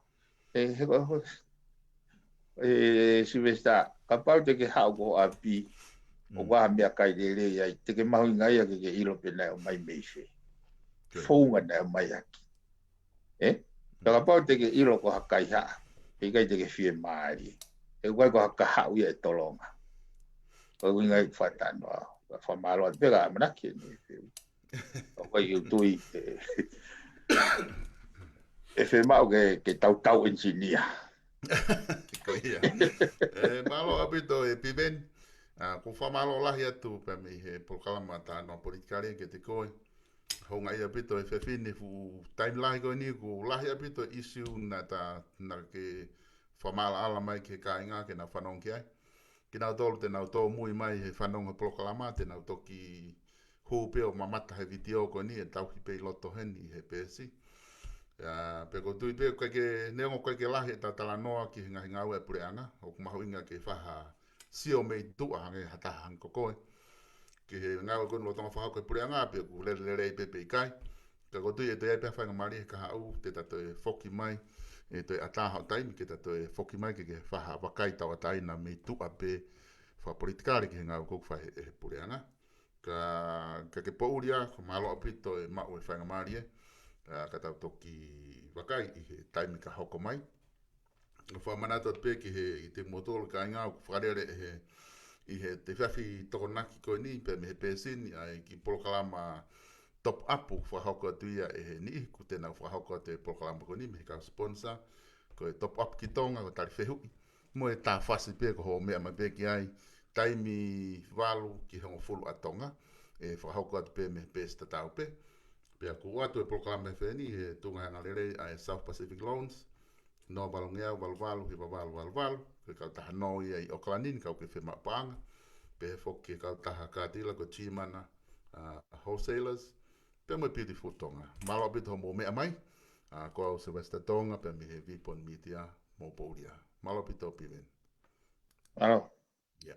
Ē, he ko, ko, ē, Sylvester, kapau te ke haʻu ki ho ʻapi, ʻoku ʻi ai ha meʻakai lelei ai, te ke mahuʻingaʻia ke ke ʻilo pe naʻe ʻomai mei fē. Founga naʻe ʻomai ʻaki. ʻE? Pea kapau te ke ʻilo ko ha kaihaʻa, pea ʻikai te ke fiemālie. ʻE ʻikai ko ha kahaʻu ia ʻe tolonga. Ko e ʻuhinga ia ʻeku fakatalanoa. Fakamālō atu pē ka ʻamanaki eni. ʻOku ʻikai ke u tui, ʻe, ʻe fiemaʻu ke, ke tautau engineer. Ko ia. ʻE, mālō ʻaupito ʻe Piveni. ʻA, ʻoku ou fakamālō lahi atu pē mei he polokalama Talanoa Politikale kiate koe. Houngaʻia ʻaupito ʻe Fefine, fuʻu taimi lahi ko eni, ʻoku lahi ʻaupito e ʻisiū naʻa ta, naʻa ke fakamaʻalaʻala mai ki he kāinga ke nau fanongo ki ai. Kinautolu te nau tōmui mai he fanongo he polokalama, te nau toki hū pē ʻo mamata he vitiō ko eni ʻe tauhi pē ʻi loto heni he peesi. ʻIa, pea ʻoku ou tui pē ʻoku ʻikai ke, neongo ʻoku ʻikai ke lahi ʻeta talanoa ki he ngaahi ngāue ʻa e puleʻanga, ʻoku mahuʻinga ke fai ha sio mei tuʻa hangē ha taha hangē ko koe ki he ngāue ko eni lolotonga fakahoko ʻe he puleʻanga, pe ʻoku lele lelei pē pe ʻikai. Ka ʻoku ou tui ʻe toe ʻi ai pē ha faingamālie he kahaʻu te ta toe foki mai, ʻe toe ʻatā haʻo taimi ke ta toe foki mai ke, ke fai ha vakai tauʻatāina mei tuʻa pē fakapolitikale ki he ngāue ʻoku fai ʻe he, he puleʻanga. Ka, ka ke poʻuli ā, ko e mālō ʻaupito e maʻu e faingamālie, ʻa, ka tau toki vakai ʻi he taimi ka hoko mai. ʻOku fakamanatu atu pē ki he, ʻiate kimoutolu kāinga ʻoku fakalele ʻe he, ʻi he efiafi Tokonaki ko eni pē mei he peesi ni, ʻa e kiʻi polokalama top up ʻoku fakahoko atu ia ʻe he niʻihi ʻoku te nau fakahoko atu e polokalama ko eni mei he kau sponsor, ko e Top Up ki Tonga, ko e tali fehuʻi mo e tā fasi pē ko hoʻo meʻa mai pē ki ai, taimi valu ki he hongofulu ʻa Tonga, ʻe fakahoko atu pē mei he peesi tatau pē. Pea ʻoku ʻoatu e polokalama he fē ni he tuʻunga he angalelei ʻa e South Pacific Loans, noa valungeau valu valu hiva valu valu valu, ko e kautaha nō ia ʻi ʻOkalani ni ka ʻoku ke fiemaʻu paʻanga, pehē foki ki he kautaha kātila ko e G Mana, ʻa, Wholesalers, pea mo e Beautiful Tonga. Mālō ʻaupito hoʻomou meʻa mai, ʻa, ko au Sylvester Tonga, pea mei he Vipon Media, mou poʻuli ā. Mālō ʻaupito Piveni. Mālō. ʻIa.